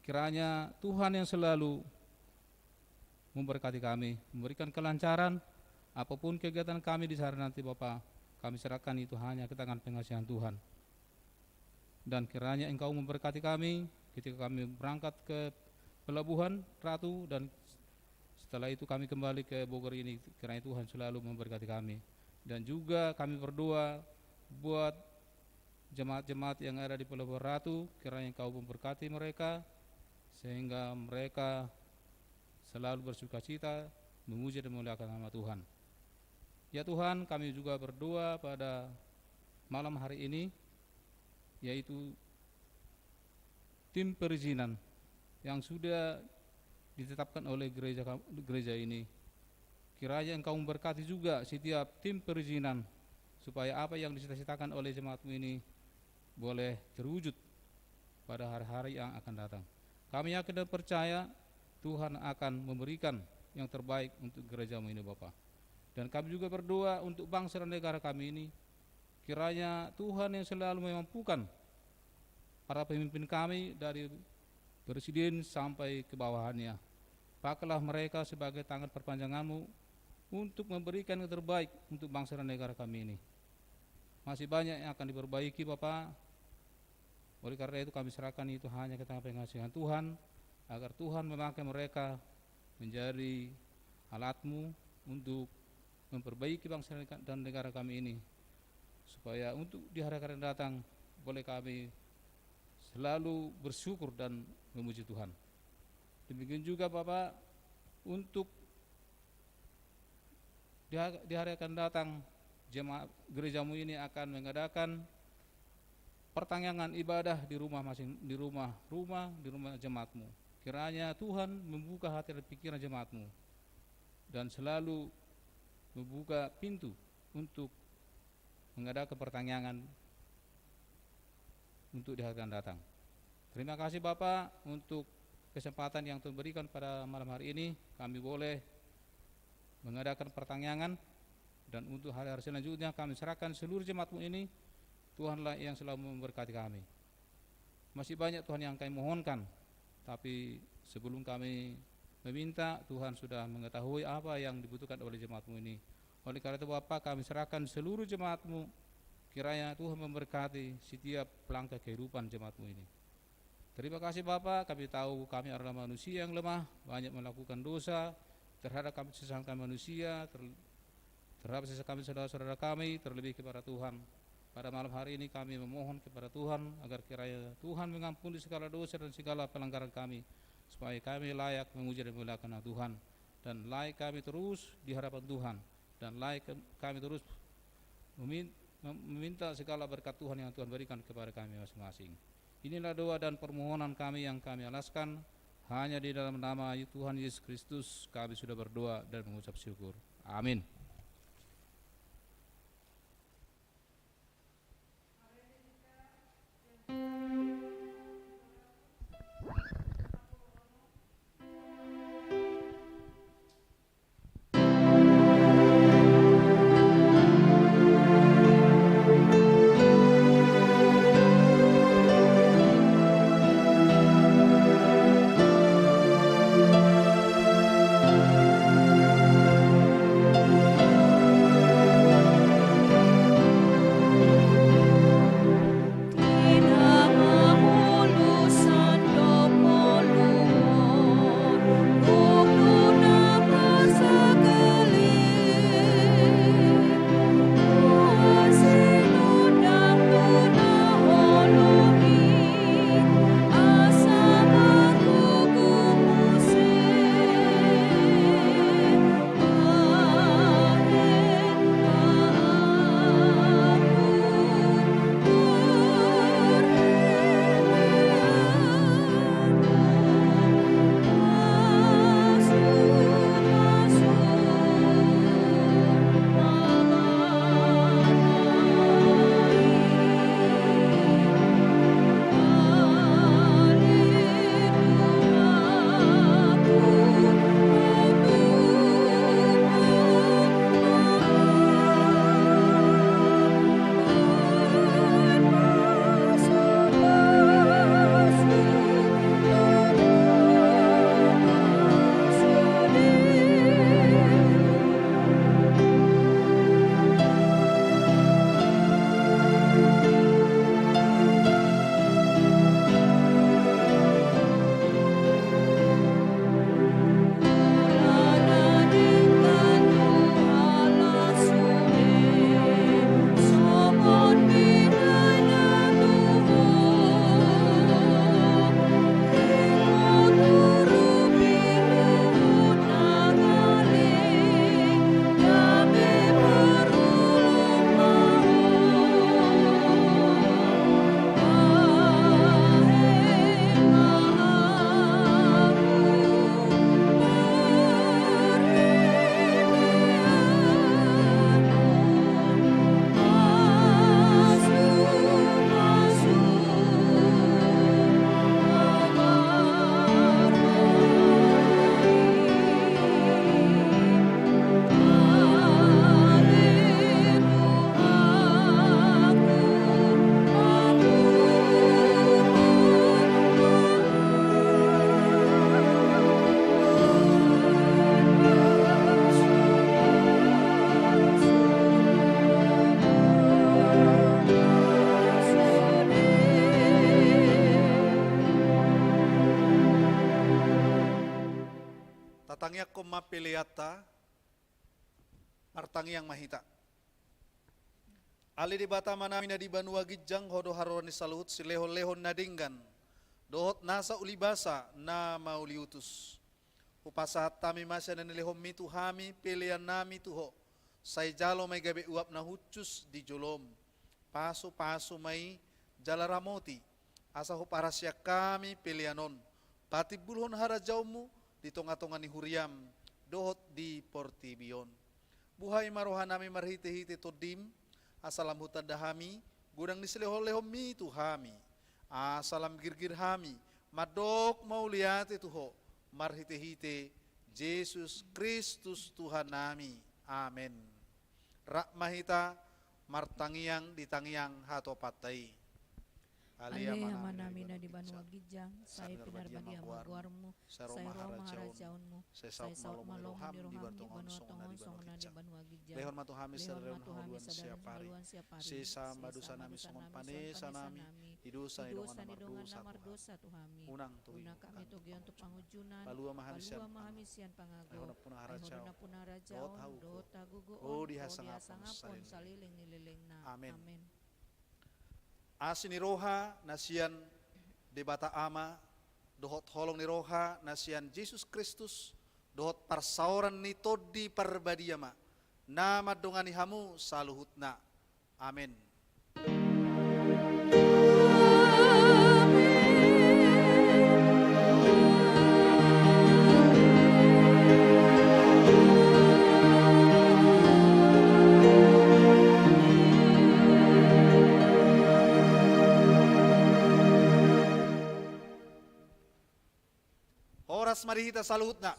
kiranya Tuhan yang selalu memberkati kami, memberikan kelancaran, apapun kegiatan kami di sana nanti, Bapa, kami serahkan itu hanya ke tangan pengasihan Tuhan. Dan kiranya Engkau memberkati kami ketika kami berangkat ke Pelabuhan Ratu, dan setelah itu kami kembali ke Bogor ini, kiranya Tuhan selalu memberkati kami. Dan juga kami berdoa buat jemaat-jemaat yang ada di Pelabuhan Ratu, kiranya Engkau memberkati mereka, sehingga mereka selalu bersukacita, memuji dan memuliakan nama Tuhan. Ya Tuhan, kami juga berdoa pada malam hari ini, yaitu tim perizinan yang sudah ditetapkan oleh gereja kam-, gereja ini. Kiranya Engkau memberkati juga setiap tim perizinan, supaya apa yang dicita-citakan oleh jemaat-Mu ini boleh terwujud pada hari-hari yang akan datang. Kami yakin dan percaya Tuhan akan memberikan yang terbaik untuk gereja-Mu ini, Bapa. Dan kami juga berdoa untuk bangsa dan negara kami ini, kiranya Tuhan yang selalu memampukan para pemimpin kami, dari presiden sampai ke bawahannya. Pakailah mereka sebagai tangan perpanjangan-Mu untuk memberikan yang terbaik untuk bangsa dan negara kami ini. Masih banyak yang akan diperbaiki, Bapa. Oleh karena itu, kami serahkan itu hanya ke tangan pengasihan Tuhan, agar Tuhan memakai mereka menjadi alat-Mu untuk memperbaiki bangsa dan negara kami ini, supaya untuk di hari akan datang boleh kami selalu bersyukur dan memuji Tuhan. Demikian juga, Bapa, untuk di ha-, di hari akan datang, jemaat gereja-Mu ini akan mengadakan pertangiangan ibadah di rumah masing, di rumah-rumah, di rumah jemaat-Mu. Kiranya Tuhan membuka hati dan pikiran jemaat-Mu dan selalu membuka pintu untuk mengadakan pertangiangan untuk di hari akan datang. Terima kasih, Bapa, untuk kesempatan yang Tuhan berikan pada malam hari ini. Kami boleh mengadakan pertangiangan, dan untuk hari-hari selanjutnya kami serahkan seluruh jemaat-Mu ini. Tuhanlah yang selalu memberkati kami. Masih banyak, Tuhan, yang kami mohonkan, tapi sebelum kami meminta, Tuhan sudah mengetahui apa yang dibutuhkan oleh jemaat-Mu ini. Oleh karena itu, Bapa, kami serahkan seluruh jemaat-Mu. Kiranya Tuhan memberkati setiap langkah kehidupan jemaat-Mu ini. Terima kasih, Bapa, kami tahu kami adalah manusia yang lemah, banyak melakukan dosa terhadap kami, sesama kami manusia, ter-, terhadap sesama kami, saudara-saudara kami, terlebih kepada Tuhan. Pada malam hari ini kami memohon kepada Tuhan agar kiranya Tuhan mengampuni segala dosa dan segala pelanggaran kami, supaya kami layak memuji dan memuliakan nama Tuhan, dan layak kami terus di hadapan Tuhan, dan layak ke-, kami terus memin-, mem-, meminta segala berkat Tuhan yang Tuhan berikan kepada kami masing-masing. Inilah doa dan permohonan kami yang kami alaskan, hanya di dalam nama Tuhan Yesus Kristus kami sudah berdoa dan mengucap syukur. Amin. Tangiangkon ma peleanta. Martangiang ma hita. Ale Debata Amanami na di banua ginjang, Ho do haroro ni saluhut silehonlehon na denggan dohot nasa ulibasa na mauliutus. Hupasahat hami ma sian na nilehonMi tu hami peleannami tu Ho. Sai jalo ma i gabe uap na hushus di joloM. Pasupasu ma i jala ramoti, asa huparasian hami pelean on patimbulhon harajaonMu di tongatonga ni huriaM dohot di portibi on. Buhai ma rohanami marhitehite TondiM, asa lam hutanda hami godang ni silehonlehonMi tu hami, asa lam girgir hami mandok mauliate tu Ho marhitehite Jesus Kristus Tuhannami. Amen. Rap ma hita martangiang di tangiang hatopanta i. Ale Amanami na di banua ginjang, sai pinarbadia ma goarMu, sai ro ma harajaonMu, sai saut ma lomo ni rohaM di banua tonga on songon na di banua ginjang. Lehon ma tu hami sadari on hangoluan siapari. Sesa ma dosanami songon panesanami di dosa ni dongan na mardosa tu hami. Unang togihon tu pangunjunan. Palua ma hami sian pangago. Ai Ho do nampuna harajaon dohot hagogoon, ro di hasangapon saleleng ni lelengna. Amen. Asi ni roha na sian Debata Ama, dohot holong ni roha na sian Jesus Kristus, dohot parsaoran ni Tondi Parbadia ma na mandongani hamu saluhutna. Amen. Horas ma di hita saluhutna.